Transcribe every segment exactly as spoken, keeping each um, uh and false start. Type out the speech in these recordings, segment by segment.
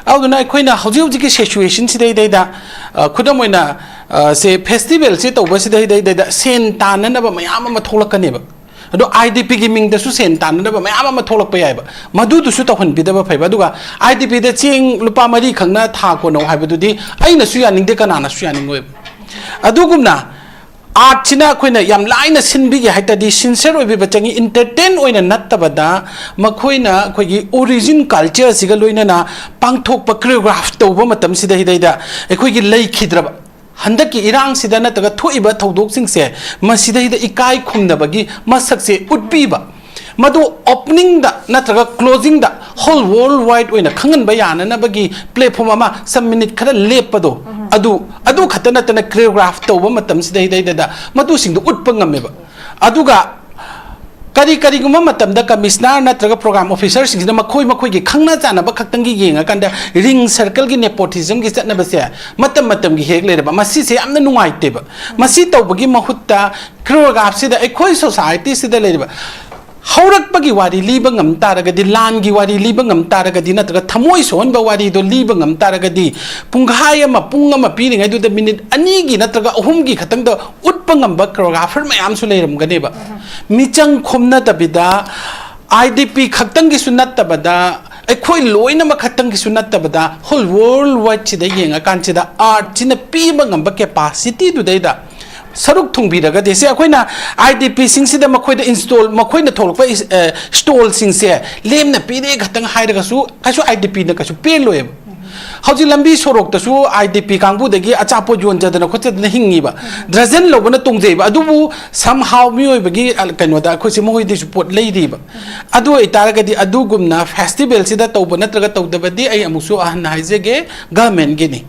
ꯑꯗꯨꯅ ꯑꯩꯈꯣꯏꯅ ꯍꯧꯖꯤꯛ ꯍꯧꯖꯤꯛꯀꯤ ꯁꯤꯆꯨꯋꯦꯁꯟꯁꯤꯗꯩꯗꯩꯗ, ꯑ, ꯈꯨꯗꯝ ꯑꯣꯏꯅ, ꯑ, ꯁꯦ, ꯐꯦꯁꯇꯤꯚꯦꯜꯁꯦ ꯇꯧꯕꯁꯤꯗꯩꯗꯩꯗ ꯁꯦꯟ ꯇꯥꯟꯅꯅꯕ ꯃꯌꯥꯝ ꯑꯃ ꯊꯣꯛꯂꯛꯀꯅꯦꯕ꯫ ꯑꯗꯣ ꯑꯥꯏ ꯗꯤ ꯄꯤꯒꯤ ꯃꯤꯡꯗꯁꯨ ꯁꯦꯟ ꯇꯥꯟꯅꯅꯕ ꯃꯌꯥꯝ ꯑꯃ ꯊꯣꯛꯂꯛꯄ ꯌꯥꯏꯕ꯫ ꯃꯗꯨꯗꯨꯁꯨ ꯇꯧꯍꯟꯕꯤꯗꯕ ꯐꯩꯕ꯫ ꯑꯗꯨꯒ ꯑꯥꯏ ꯗꯤ ꯄꯤꯗ ꯆꯦꯡ ꯂꯨꯄꯥ ꯃꯔꯤ ꯈꯛꯅ ꯊꯥ ꯀꯣꯟꯅꯧ ꯍꯥꯏꯕꯗꯨꯗꯤ ꯑꯩꯅꯁꯨ ꯌꯥꯅꯤꯡꯗꯦ, ꯀꯅꯥꯅꯁꯨ ꯌꯥꯅꯤꯡꯉꯣꯏꯕ꯫ ꯑꯗꯨꯒꯨꯝꯅ ꯑꯥꯔꯠꯁꯤꯅ ꯑꯩꯈꯣꯏꯅ ꯌꯥꯝ ꯂꯥꯏꯅ ꯁꯤꯟꯕꯤꯒꯦ ꯍꯥꯏ ꯇꯥꯔꯗꯤ, ꯁꯤꯟꯁꯤꯌꯔ ꯑꯣꯏꯕꯤꯕ ꯆꯪꯉꯤ꯫ ꯏꯟꯇꯔꯇꯦꯟ ꯑꯣꯏꯅ ꯅꯠꯇꯕꯗ, ꯃꯈꯣꯏꯅ ꯑꯩꯈꯣꯏꯒꯤ ꯑꯣꯔꯤꯖꯤꯟ ꯀꯜꯆꯔꯁꯤꯒ ꯂꯣꯏꯅꯅ ꯄꯥꯡꯊꯣꯛꯄ, ꯀ꯭ꯔꯤꯌꯣꯒ꯭ꯔꯥꯐ ꯇꯧꯕ ꯃꯇꯝꯁꯤꯗ ꯍꯤꯗꯩꯗ ꯑꯩꯈꯣꯏꯒꯤ ꯂꯩꯈꯤꯗ꯭ꯔꯕ ꯍꯟꯗꯛꯀꯤ ꯏꯔꯥꯡꯁꯤꯗ ꯅꯠꯇ꯭ꯔꯒ ꯊꯣꯛꯏꯕ ꯊꯧꯗꯣꯛꯁꯤꯡꯁꯦ, ꯃꯁꯤꯗꯩꯗ ꯏꯀꯥꯏ ꯈꯨꯝꯅꯕꯒꯤ ꯃꯁꯛꯁꯦ ꯎꯠꯄꯤꯕ, ꯃꯗꯨ ꯑꯣꯄꯅꯤꯡꯗ ꯅꯠꯇ꯭ꯔꯒ ꯀ꯭ꯂꯣꯖꯤꯡꯗ ꯍꯣꯜ ꯋꯥꯔꯜ ꯋꯥꯏꯗ ꯑꯣꯏꯅ ꯈꯪꯍꯟꯕ ꯌꯥꯅꯅꯕꯒꯤ ꯄ꯭ꯂꯦꯠꯐꯣꯝ ꯑꯃ, ꯁꯝ ꯃꯤꯅꯤꯠ ꯈꯔ ꯂꯦꯞꯄꯗꯣ, ꯑꯗꯨ, ꯑꯗꯨ ꯈꯛꯇ ꯅꯠꯇꯅ ꯀ꯭ꯔꯤꯌꯣꯒ꯭ꯔꯥꯐ ꯇꯧꯕ ꯃꯇꯝꯁꯤꯗꯩꯗꯩꯗ ꯃꯗꯨꯁꯤꯡꯗꯣ ꯎꯠꯄ ꯉꯝꯃꯦꯕ꯫ ꯑꯗꯨꯒ ꯀꯔꯤ ꯀꯔꯤꯒꯨꯝꯕ ꯃꯇꯝꯗ ꯀꯃꯤꯁꯅꯔ ꯅꯠꯇ꯭ꯔꯒ ꯄ꯭ꯔꯣꯒ꯭ꯔꯥꯝ ꯑꯣꯐꯤꯁꯔꯁꯤꯡꯁꯤꯅ ꯃꯈꯣꯏ ꯃꯈꯣꯏꯒꯤ ꯈꯪꯅ ꯆꯥꯟꯅꯕ ꯈꯛꯇꯪꯒꯤ ꯌꯦꯡꯉꯀꯥꯟꯗ ꯔꯤꯡ ꯁꯔꯀꯜꯒꯤ ꯅꯦꯄꯣꯇꯤꯖꯝꯒꯤ ꯆꯠꯅꯕꯁꯦ ꯃꯇꯝ ꯃꯇꯝꯒꯤ ꯍꯦꯛ ꯂꯩꯔꯕ, ꯃꯁꯤꯁꯦ ꯌꯥꯝꯅ ꯅꯨꯡꯉꯥꯏꯇꯦꯕ꯫ ꯃꯁꯤ ꯇꯧꯕꯒꯤ ꯃꯍꯨꯠꯇ ꯀ꯭ꯔꯤꯌꯣꯒ꯭ꯔꯥꯐꯁꯤꯗ ꯑꯩꯈꯣꯏ ꯁꯣꯁꯥꯏꯇꯤꯁꯤꯗ ꯂꯩꯔꯤꯕ ꯍꯧꯔꯛꯄꯒꯤ ꯋꯥꯔꯤ ꯂꯤꯕ ꯉꯝ ꯇꯥꯔꯒꯗꯤ, ꯂꯥꯟꯒꯤ ꯋꯥꯔꯤ ꯂꯤꯕ ꯉꯝ ꯇꯥꯔꯒꯗꯤ, ꯅꯠꯇ꯭ꯔꯒ ꯊꯃꯣꯏ ꯁꯣꯛꯍꯟꯕ ꯋꯥꯔꯤꯗꯣ ꯂꯤꯕ ꯉꯝ ꯇꯥꯔꯒꯗꯤ, ꯄꯨꯡꯈꯥꯏ ꯑꯃ, ꯄꯨꯡ ꯑꯃ ꯄꯤꯔꯤꯉꯩꯗꯨꯗ ꯃꯤꯅꯤꯠ ꯑꯅꯤꯒꯤ ꯅꯠꯇ꯭ꯔꯒ ꯑꯍꯨꯝꯒꯤ ꯈꯛꯇꯪꯗ ꯎꯠꯄ ꯉꯝꯕ ꯀ꯭ꯔꯤꯌꯣꯒ꯭ꯔꯥꯐꯔ ꯃꯌꯥꯝꯁꯨ ꯂꯩꯔꯝꯒꯅꯦꯕ꯫ ꯃꯤꯆꯪ ꯈꯣꯝꯅꯗꯕꯤꯗ, ꯑꯥꯏ ꯗꯤ ꯄꯤ ꯈꯛꯇꯪꯒꯤꯁꯨ ꯅꯠꯇꯕꯗ, ꯑꯩꯈꯣꯏ ꯂꯣꯏꯅꯃꯛ ꯈꯛꯇꯪꯒꯤꯁꯨ ꯅꯠꯇꯕꯗ, ꯍꯣꯜ ꯋꯥꯔꯜ ꯋꯥꯏꯗꯁꯤꯗ ꯌꯦꯡꯉꯀꯥꯟꯁꯤꯗ ꯑꯥꯔꯠꯁꯤꯅ ꯄꯤꯕ ꯉꯝꯕ ꯀꯦꯄꯥꯁꯤꯇꯤꯗꯨꯗꯩꯗ ꯁꯔꯨꯛ ꯊꯨꯡꯕꯤꯔꯒꯗꯤ, ꯁꯤ ꯑꯩꯈꯣꯏꯅ ꯑꯥꯏ ꯗꯤ ꯄꯤꯁꯤꯡꯁꯤꯗ ꯃꯈꯣꯏꯗ ꯏꯟꯁꯇꯣꯜ, ꯃꯈꯣꯏꯅ ꯊꯣꯛꯂꯛꯄ ꯏꯁ-, ꯑ, ꯁ꯭ꯇꯣꯜꯁꯤꯡꯁꯦ ꯂꯦꯝꯅ ꯄꯤꯔꯦ ꯈꯛꯇꯪ ꯍꯥꯏꯔꯒꯁꯨ ꯀꯩꯁꯨ ꯑꯥꯏ ꯗꯤ ꯄꯤꯅ ꯀꯩꯁꯨ ꯄꯦꯜꯂꯣꯏꯕ꯫ ꯍꯧꯖꯤꯛ ꯂꯝꯕꯤ ꯁꯣꯔꯣꯛꯇꯁꯨ ꯑꯥꯏ ꯗꯤ ꯄꯤ ꯀꯥꯡꯕꯨꯗꯒꯤ ꯑꯆꯥꯄꯣꯠ ꯌꯣꯟꯖꯗꯅ ꯈꯣꯠꯆꯗꯅ ꯍꯤꯡꯉꯤꯕ, ꯗ꯭ꯔꯖꯟ ꯂꯧꯕꯅ ꯇꯣꯡꯖꯩꯕ꯫ ꯑꯗꯨꯕꯨ somehow ꯃꯤꯑꯣꯏꯕꯒꯤ, ꯑ, ꯀꯩꯅꯣꯗ ꯑꯩꯈꯣꯏꯁꯦ ꯃꯈꯣꯏꯗꯩꯁꯨ ꯄꯣꯠ ꯂꯩꯔꯤꯕ꯫ ꯑꯗꯨ ꯑꯣꯏꯇꯥꯔꯒꯗꯤ ꯑꯗꯨꯒꯨꯝꯅ ꯐꯦꯁꯇꯤꯚꯦꯜꯁꯤꯗ ꯇꯧꯕ ꯅꯠꯇ꯭ꯔꯒ ꯇꯧꯗꯕꯗꯤ ꯑꯩ ꯑꯃꯨꯛꯁꯨ ꯍꯟꯅ ꯍꯥꯏꯖꯒꯦ, ꯒꯚꯔꯟꯃꯦꯟꯠꯀꯤꯅꯤ꯫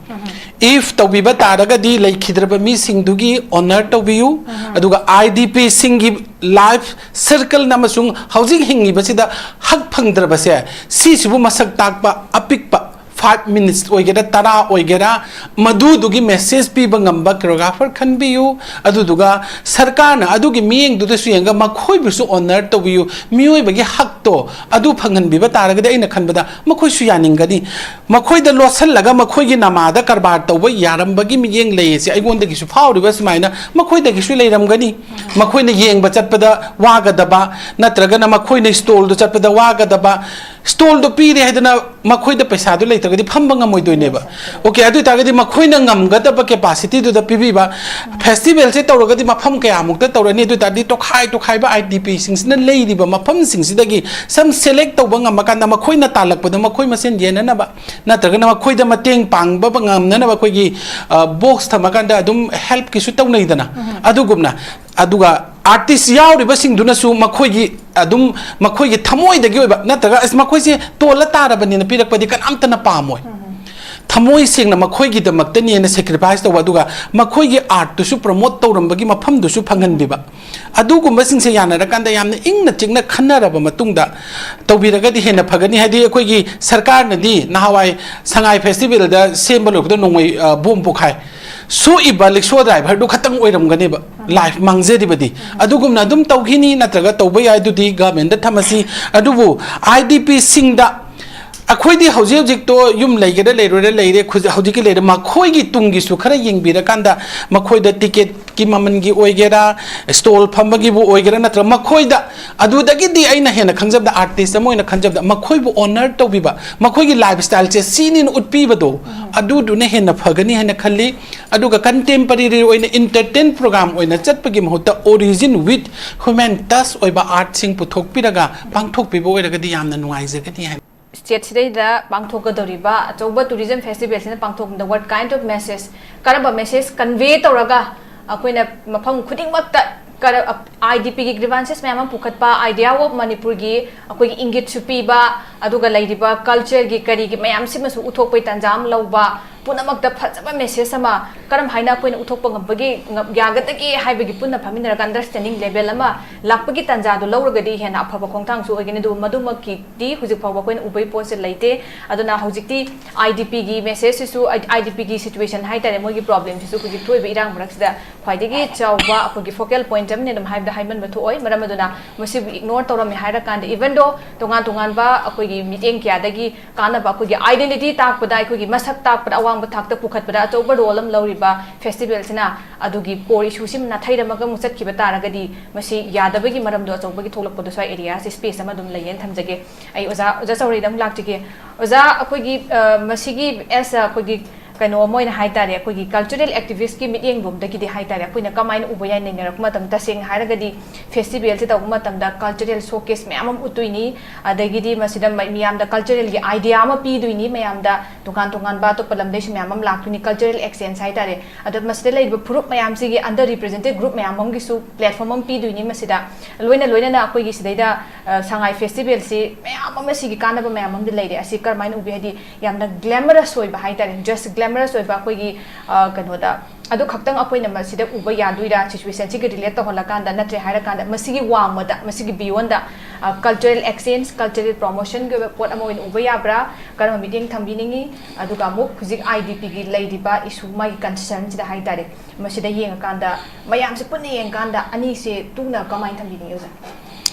If ꯇꯧꯕꯤꯕ ꯇꯥꯔꯒꯗꯤ ꯂꯩꯈꯤꯗ꯭ꯔꯕ ꯃꯤꯁꯤꯡꯗꯨꯒꯤ ꯑꯣꯅꯔ ꯇꯧꯕꯤꯌꯨ꯫ ꯑꯗꯨꯒ ꯑꯥꯏ ꯗꯤ ꯄꯤꯁꯤꯡꯒꯤ ꯂꯥꯏꯐ ꯁꯔꯀꯜ ꯑꯃꯁꯨꯡ ꯍꯧꯖꯤꯛ ꯍꯤꯡꯉꯤꯕꯁꯤꯗ ꯍꯛ ꯐꯪꯗ꯭ꯔꯕꯁꯦ, ꯁꯤꯁꯤꯕꯨ ꯃꯁꯛ ꯇꯥꯛꯄ ꯑꯄꯤꯛꯄ ꯐꯥꯏꯚ ꯃꯤꯅꯤꯠꯁ ꯑꯣꯏꯒꯦꯔꯥ, ꯇꯔꯥ ꯑꯣꯏꯒꯦꯔꯥ, ꯃꯗꯨꯗꯨꯒꯤ ꯃꯦꯁꯦꯖ ꯄꯤꯕ ꯉꯝꯕ ꯀꯣꯔꯤꯌꯣꯒ꯭ꯔꯥꯐꯔ ꯈꯟꯕꯤꯌꯨ꯫ ꯑꯗꯨꯗꯨꯒ ꯁꯔꯀꯥꯔꯅ ꯑꯗꯨꯒꯤ ꯃꯤꯠꯌꯦꯡꯗꯨꯗꯁꯨ ꯌꯦꯡꯉꯒ ꯃꯈꯣꯏꯕꯨꯁꯨ ꯑꯣꯅꯔ ꯇꯧꯕꯤꯌꯨ꯫ ꯃꯤꯑꯣꯏꯕꯒꯤ ꯍꯛꯇꯣ ꯑꯗꯨ ꯐꯪꯍꯟꯕꯤꯕ ꯇꯥꯔꯒꯗꯤ ꯑꯩꯅ ꯈꯟꯕꯗ ꯃꯈꯣꯏꯁꯨ ꯌꯥꯅꯤꯡꯒꯅꯤ꯫ ꯃꯈꯣꯏꯗ ꯂꯣꯠꯁꯤꯜꯂꯒ ꯃꯈꯣꯏꯒꯤ ꯅꯃꯥꯗ ꯀꯔꯕꯥꯔ ꯇꯧꯕ ꯌꯥꯔꯝꯕꯒꯤ ꯃꯤꯠꯌꯦꯡ ꯂꯩ ꯑꯁꯤ ꯑꯩꯉꯣꯟꯗꯒꯤꯁꯨ ꯐꯥꯎꯔꯤꯕ ꯁꯨꯃꯥꯏꯅ ꯃꯈꯣꯏꯗꯒꯤꯁꯨ ꯂꯩꯔꯝꯒꯅꯤ꯫ ꯃꯈꯣꯏꯅ ꯌꯦꯡꯕ ꯆꯠꯄꯗ ꯋꯥꯒꯗꯕ, ꯅꯠꯇ꯭ꯔꯒꯅ ꯃꯈꯣꯏꯅ ꯁ꯭ꯇꯣꯜꯗꯨ ꯆꯠꯄꯗ ꯋꯥꯒꯗꯕ, ꯁ꯭ꯇꯣꯜꯗꯣ ꯄꯤꯔꯦ ꯍꯥꯏꯗꯅ ꯃꯈꯣꯏꯗ ꯄꯩꯁꯥꯗꯨ ꯂꯩꯇ꯭ꯔꯒꯗꯤ ꯐꯝꯕ ꯉꯝꯃꯣꯏꯗꯣꯏꯅꯦꯕ꯫ ꯑꯣꯀꯦ, ꯑꯗꯨ ꯑꯣꯏꯇꯥꯔꯒꯗꯤ ꯃꯈꯣꯏꯅ ꯉꯝꯒꯗꯕ ꯀꯦꯄꯥꯁꯤꯇꯤꯗꯨꯗ ꯄꯤꯕꯤꯕ꯫ ꯐꯦꯁꯇꯤꯚꯦꯜꯁꯦ ꯇꯧꯔꯒꯗꯤ ꯃꯐꯝ ꯀꯌꯥꯃꯨꯛꯇ ꯇꯧꯔꯅꯤ? ꯑꯗꯨ ꯑꯣꯏꯇꯥꯔꯗꯤ ꯇꯣꯈꯥꯏ ꯇꯣꯈꯥꯏꯕ ꯑꯥꯏ ꯗꯤ ꯄꯤꯁꯤꯡꯁꯤꯅ ꯂꯩꯔꯤꯕ ꯃꯐꯝꯁꯤꯡꯁꯤꯗꯒꯤ ꯁꯝ ꯁꯦꯂꯦꯛ ꯇꯧꯕ ꯉꯝꯃꯀꯥꯟꯗ ꯃꯈꯣꯏꯅ ꯇꯥꯜꯂꯛꯄꯗ ꯃꯈꯣꯏ ꯃꯁꯦꯟ ꯌꯦꯟꯅꯅꯕ, ꯅꯠꯇ꯭ꯔꯒꯅ ꯃꯈꯣꯏꯗ ꯃꯇꯦꯡ ꯄꯥꯡꯕ ꯉꯝꯅꯅꯕ ꯑꯩꯈꯣꯏꯒꯤ ꯕꯣꯛꯁ ꯊꯝꯃꯀꯥꯟꯗ ꯑꯗꯨꯝ ꯍꯦꯜꯞꯀꯤꯁꯨ ꯇꯧꯅꯩꯗꯅ꯫ ꯑꯗꯨꯒꯨꯝꯅ, ꯑꯗꯨꯒ ꯑꯥꯔꯇꯤꯁ ꯌꯥꯎꯔꯤꯕꯁꯤꯡꯗꯨꯅꯁꯨ ꯃꯈꯣꯏꯒꯤ ꯑꯗꯨꯝ ꯃꯈꯣꯏꯒꯤ ꯊꯃꯣꯏꯗꯒꯤ ꯑꯣꯏꯕ, ꯅꯠꯇ꯭ꯔꯒ ꯑꯁ ꯃꯈꯣꯏꯁꯦ ꯇꯣꯜꯂ ꯇꯥꯔꯕꯅꯤꯅ ꯄꯤꯔꯛꯄꯗꯤ ꯀꯅꯥꯝꯇꯅ ꯄꯥꯝꯃꯣꯏ꯫ ꯊꯃꯣꯏ ꯁꯦꯡꯅ ꯃꯈꯣꯏꯒꯤꯗꯃꯛꯇꯅꯦꯅ ꯁꯦꯀ꯭ꯔꯤꯐꯥꯏꯁ ꯇꯧꯕ, ꯑꯗꯨꯒ ꯃꯈꯣꯏꯒꯤ ꯑꯥꯔꯠꯇꯨꯁꯨ ꯄ꯭ꯔꯃꯣꯠ ꯇꯧꯔꯝꯕꯒꯤ ꯃꯐꯝꯗꯨꯁꯨ ꯐꯪꯍꯟꯕꯤꯕ꯫ ꯑꯗꯨꯒꯨꯝꯕꯁꯤꯡꯁꯦ ꯌꯥꯅꯔꯀꯥꯟꯗ ꯌꯥꯝꯅ ꯏꯪꯅ ꯆꯤꯛꯅ ꯈꯟꯅꯔꯕ ꯃꯇꯨꯡꯗ ꯇꯧꯕꯤꯔꯒꯗꯤ ꯍꯦꯟꯅ ꯐꯒꯅꯤ꯫ ꯍꯥꯏꯗꯤ ꯑꯩꯈꯣꯏꯒꯤ ꯁꯔꯀꯥꯔꯅꯗꯤ ꯅꯍꯥꯟꯋꯥꯏ ꯁꯉꯥꯏ ꯐꯦꯁꯇꯤꯚꯦꯜꯗ ꯁꯦꯝꯕ ꯂꯣꯏꯕꯗ ꯅꯣꯡꯃꯩ, ꯑ, ꯕꯣꯝ ꯄꯣꯈꯥꯏ꯫ ꯁꯣꯛꯏꯕ ꯔꯤꯛꯁꯣ ꯗ꯭ꯔꯥꯏꯚꯔꯗꯨ ꯈꯛꯇꯪ ꯑꯣꯏꯔꯝꯒꯅꯦꯕ ꯂꯥꯏꯐ ꯃꯥꯡꯖꯔꯤꯕꯗꯤ꯫ ꯑꯗꯨꯒꯨꯝꯅ ꯑꯗꯨꯝ ꯇꯧꯈꯤꯅꯤ, ꯅꯠꯇ꯭ꯔꯒ ꯇꯧꯕ ꯌꯥꯏ, ꯑꯗꯨꯗꯤ ꯒꯚꯔꯟꯃꯦꯟꯗ ꯊꯝꯃꯁꯤ꯫ ꯑꯗꯨꯕꯨ ꯑꯥꯏ ꯗꯤ ꯄꯤꯁꯤꯡꯗ ꯑꯩꯈꯣꯏꯗꯤ ꯍꯧꯖꯤꯛ ꯍꯧꯖꯤꯛꯇꯣ ꯌꯨꯝ ꯂꯩꯒꯦꯔꯥ ꯂꯩꯔꯣꯏꯔꯥ ꯂꯩꯔꯦ, ꯈꯨꯖ-, ꯍꯧꯖꯤꯛꯀꯤ ꯂꯩꯔꯦ, ꯃꯈꯣꯏꯒꯤ ꯇꯨꯡꯒꯤꯁꯨ ꯈꯔ ꯌꯦꯡꯕꯤꯔꯀꯥꯟꯗ ꯃꯈꯣꯏꯗ ꯇꯤꯀꯦꯠꯀꯤ ꯃꯃꯜꯒꯤ ꯑꯣꯏꯒꯦꯔꯥ, ꯁ꯭ꯇꯣꯜ ꯐꯝꯕꯒꯤꯕꯨ ꯑꯣꯏꯒꯦꯔꯥ, ꯅꯠꯇ꯭ꯔꯒ ꯃꯈꯣꯏꯗ, ꯑꯗꯨꯗꯒꯤꯗꯤ ꯑꯩꯅ ꯍꯦꯟꯅ ꯈꯪꯖꯕꯗ, ꯑꯥꯔꯇꯤꯁ ꯑꯃ ꯑꯣꯏꯅ ꯈꯟꯖꯕꯗ, ꯃꯈꯣꯏꯕꯨ ꯑꯣꯅꯔ ꯇꯧꯕꯤꯕ, ꯃꯈꯣꯏꯒꯤ ꯂꯥꯏꯐ ꯁ꯭ꯇꯥꯏꯜꯁꯦ ꯁꯤꯅꯤꯅ ꯎꯠꯄꯤꯕꯗꯣ, ꯑꯗꯨꯗꯨꯅ ꯍꯦꯟꯅ ꯐꯒꯅꯤ ꯍꯥꯏꯅ ꯈꯜꯂꯤ꯫ ꯑꯗꯨꯒ ꯀꯟꯇꯦꯝꯄꯔꯦꯔꯤ ꯑꯣꯏꯅ ꯏꯟꯇꯔꯇꯦꯟ ꯄ꯭ꯔꯣꯒ꯭ꯔꯥꯝ ꯑꯣꯏꯅ ꯆꯠꯄꯒꯤ ꯃꯍꯨꯠꯇ origin with human touch ꯑꯣꯏꯕ ꯑꯥꯔꯠꯁꯤꯡ ꯄꯨꯊꯣꯛꯄꯤꯔꯒ ꯄꯥꯡꯊꯣꯛꯄꯤꯕ ꯑꯣꯏꯔꯒꯗꯤ ꯌꯥꯝꯅ ꯅꯨꯡꯉꯥꯏꯖꯒꯅꯤ ꯍꯥꯏ꯫ ꯁ꯭ꯇꯦꯠꯁꯤꯗꯩꯗ ꯄꯥꯡꯊꯣꯛꯀꯗꯧꯔꯤꯕ ꯑꯆꯧꯕ ꯇꯨꯔꯤꯖꯝ ꯐꯦꯁꯇꯤꯚꯦꯜꯁꯤꯅ ꯄꯥꯡꯊꯣꯛꯄꯗ what kind of message, ꯀꯔꯝꯕ ꯃꯦꯁꯦꯖ ꯀꯟꯚꯦ ꯇꯧꯔꯒ ꯑꯩꯈꯣꯏꯅ ꯃꯐꯝ ꯈꯨꯗꯤꯡꯃꯛꯇ ꯀꯔ-, ꯑꯥꯏ ꯗꯤ ꯄꯤꯒꯤ ꯒ꯭ꯔꯤꯚꯥꯟꯁꯦꯁ ꯃꯌꯥꯝ ꯑꯃ ꯄꯨꯈꯠꯄ, ꯑꯥꯏꯗꯤꯌꯥ ꯑꯣꯐ ꯃꯅꯤꯄꯨꯔꯒꯤ ꯑꯩꯈꯣꯏꯒꯤ ꯏꯪꯒꯤꯠꯁꯨ ꯄꯤꯕ, ꯑꯗꯨꯒ ꯂꯩꯔꯤꯕ ꯀꯜꯆꯔꯒꯤ ꯀꯔꯤꯒꯤ ꯃꯌꯥꯝꯁꯤꯃꯁꯨ ꯎꯠꯊꯣꯛꯄꯩ ꯇꯥꯟꯖꯥ ꯑꯃ ꯂꯧꯕ, ꯄꯨꯝꯅꯃꯛꯇ ꯐꯖꯕ message ꯑꯃ ꯀꯔꯝ ꯍꯥꯏꯅ ꯑꯩꯈꯣꯏꯅ ꯎꯠꯊꯣꯛꯄ ꯉꯝꯕꯒꯤ ꯉꯝ- ꯌꯥꯒꯗꯒꯦ ꯍꯥꯏꯕꯒꯤ ꯄꯨꯟꯅ ꯐꯝꯃꯤꯟꯅꯔꯒ understanding level ꯑꯃ ꯂꯥꯛꯄꯒꯤ ꯇꯥꯟꯖꯥꯗꯨ ꯂꯧꯔꯒꯗꯤ ꯍꯦꯟꯅ ꯑꯐꯕ ꯈꯣꯡꯊꯥꯡꯁꯨ ꯑꯣꯏꯒꯅꯤ꯫ ꯑꯗꯨꯕꯨ ꯃꯗꯨꯃꯛꯀꯤꯗꯤ ꯍꯧꯖꯤꯛ ꯐꯥꯎꯕ ꯑꯩꯈꯣꯏꯅ ꯎꯕꯒꯤ ꯄꯣꯠꯁꯦ ꯂꯩꯇꯦ꯫ ꯑꯗꯨꯅ ꯍꯧꯖꯤꯛꯇꯤ IDPꯒꯤ messageꯁꯤꯁꯨ, IDPꯒꯤ situation ꯍꯥꯏꯇꯥꯔꯦ, ꯃꯣꯏꯒꯤ problemꯁꯤꯁꯨ ꯍꯧꯖꯤꯛ ꯊꯣꯛꯏꯕ ꯏꯔꯥꯡ ꯃꯔꯛꯁꯤꯗ ꯈ꯭ꯋꯥꯏꯗꯒꯤ ꯆꯥꯎꯕ ꯑꯩꯈꯣꯏꯒꯤ focal point ꯑꯃꯅꯤ ꯑꯗꯨꯝ ꯍꯥꯏꯕꯗ ꯍꯥꯏꯃꯟꯕ ꯊꯣꯛꯑꯣꯏ꯫ ꯃꯔꯝ ꯑꯗꯨꯅ ꯃꯁꯤꯕꯨ ignore ꯇꯧꯔꯝꯃꯦ ꯍꯥꯏꯔꯀꯥꯟꯗ, even though ꯇꯣꯉꯥꯟ ꯇꯣꯉꯥꯟꯕ ꯑꯩꯈꯣꯏꯒꯤ ꯃꯤꯠꯌꯦꯡ ꯀꯌꯥꯗꯒꯤ ꯀꯥꯟꯅꯕ, ꯑꯩꯈꯣꯏꯒꯤ identity ꯇꯥꯛꯄꯗ, ꯑꯩꯈꯣꯏꯒꯤ ꯃꯁꯛ ꯇꯥꯛꯄꯗ ꯑꯋꯥꯡꯕ ꯊꯥꯛꯇ ꯄꯨꯈꯠꯄꯗ ꯑꯆꯧꯕ role ꯑꯃ ꯂꯧꯔꯤꯕ festivalꯁꯤꯅ ꯑꯗꯨꯒꯤ core issueꯁꯤꯃ ꯅꯥꯊꯩꯔꯝꯃꯒ ꯑꯃꯨꯛ ꯆꯠꯈꯤꯕ ꯇꯥꯔꯒꯗꯤ, ꯃꯁꯤ ꯌꯥꯗꯕꯒꯤ ꯃꯔꯝꯗꯣ ꯑꯆꯧꯕꯒꯤ ꯊꯣꯛꯂꯛꯄꯗꯣ ꯁ꯭ꯋꯥꯏ areaꯁꯤ space ꯑꯃ ꯑꯗꯨꯝ ꯂꯩꯌꯦꯅ ꯊꯝꯖꯒꯦ꯫ ꯑꯩ ꯑꯣꯖꯥ, ꯑꯣꯖꯥ ꯆꯧꯔꯤꯗ ꯑꯃꯨꯛ ꯂꯥꯛꯆꯒꯦ꯫ ꯑꯣꯖꯥ, ꯑꯩꯈꯣꯏꯒꯤ, ꯑ, ꯃꯁꯤꯒꯤ as a ꯑꯩꯈꯣꯏꯒꯤ ꯀꯩꯅꯣ ꯑꯃ ꯑꯣꯏꯅ ꯍꯥꯏꯇꯥꯔꯦ, ꯑꯩꯈꯣꯏꯒꯤ cultural activistꯀꯤ ꯃꯤꯠꯌꯦꯡꯂꯣꯝꯗꯒꯤꯗꯤ ꯍꯥꯏꯇꯥꯔꯦ, ꯑꯩꯈꯣꯏꯅ ꯀꯃꯥꯏꯅ ꯎꯕ ꯌꯥꯏ? ꯅꯩꯅꯔꯛꯄ ꯃꯇꯝꯗ, ꯇꯁꯦꯡꯅ ꯍꯥꯏꯔꯒꯗꯤ festivalꯁꯦ ꯇꯧꯕ ꯃꯇꯝꯗ cultural showcase ꯃꯌꯥꯝ ꯑꯃ ꯎꯠꯇꯣꯏꯅꯤ, ꯑꯗꯒꯤꯗꯤ ꯃꯁꯤꯗ ꯃ-, ꯃꯤꯌꯥꯝꯗ culturalꯒꯤ idea ꯑꯃ ꯄꯤꯗꯣꯏꯅꯤ, ꯃꯌꯥꯝꯗ ꯇꯣꯉꯥꯟ ꯇꯣꯉꯥꯟꯕ ꯑꯇꯣꯞꯄ ꯂꯝꯗꯩꯁꯨ ꯃꯌꯥꯝ ꯑꯃ ꯂꯥꯛꯇꯣꯏꯅꯤ, cultural exchange ꯍꯥꯏꯇꯥꯔꯦ꯫ ꯑꯗꯣ ꯃꯁꯤꯗ ꯂꯩꯔꯤꯕ ꯐꯨꯔꯨꯞ ꯃꯌꯥꯝꯁꯤꯒꯤ under represented group ꯃꯌꯥꯝ ꯑꯃꯒꯤꯁꯨ platform ꯑꯃ ꯄꯤꯗꯣꯏꯅꯤ꯫ ꯃꯁꯤꯗ ꯂꯣꯏꯅ ꯂꯣꯏꯅꯅ ꯑꯩꯈꯣꯏꯒꯤ ꯁꯤꯗꯩꯗ, ꯑ, ꯁꯉꯥꯏ festivalꯁꯤ ꯃꯌꯥꯝ ꯑꯃ ꯁꯤꯒꯤ ꯀꯥꯟꯅꯕ ꯃꯌꯥꯝ ꯑꯃꯗꯤ ꯂꯩꯔꯦ꯫ ꯑꯁꯤ ꯀꯔꯝꯍꯥꯏꯅ ꯎꯕꯤ? ꯍꯥꯏꯗꯤ ꯌꯥꯝꯅ glamorous ꯑꯣꯏꯕ ꯍꯥꯏꯇꯥꯔꯦ, just glamorous ꯑꯣꯏꯕ ꯑꯩꯈꯣꯏꯒꯤ, ꯑ, ꯀꯩꯅꯣꯗ ꯑꯗꯨ ꯈꯛꯇꯪ ꯑꯩꯈꯣꯏꯅ ꯃꯁꯤꯗ ꯎꯕ ꯌꯥꯗꯣꯏꯔꯥ? Situationꯁꯤꯒ relate ꯇꯧꯍꯜꯂꯀꯥꯟꯗ, ꯅꯠꯇ꯭ꯔꯦ ꯍꯥꯏꯔꯀꯥꯟꯗ ꯃꯁꯤꯒꯤ ꯋꯥꯡꯃꯗ, ꯃꯁꯤꯒꯤ beyondꯗ, ꯑ, cultural exchange, cultural promotionꯒꯤ ꯑꯣꯏꯕ ꯄꯣꯠ ꯑꯃ ꯑꯣꯏꯅ ꯎꯕ ꯌꯥꯕ꯭ꯔꯥ? ꯀꯔꯝꯕ ꯃꯤꯠꯌꯦꯡ ꯊꯝꯕꯤꯅꯤꯡꯉꯤ? ꯑꯗꯨꯒ ꯑꯃꯨꯛ ꯍꯧꯖꯤꯛ IDPꯒꯤ ꯂꯩꯔꯤꯕ issue, ꯃꯥꯒꯤ concernꯁꯤꯗ ꯍꯥꯏꯇꯥꯔꯦ, ꯃꯁꯤꯗ ꯌꯦꯡꯉꯀꯥꯟꯗ, ꯃꯌꯥꯝꯁꯦ ꯄꯨꯟꯅ ꯌꯦꯡꯉꯀꯥꯟꯗ ꯑꯅꯤꯁꯦ ꯇꯨꯅ ꯀꯃꯥꯏꯅ ꯊꯝꯕꯤꯅꯤꯡꯉꯤ, ꯑꯣꯖꯥ?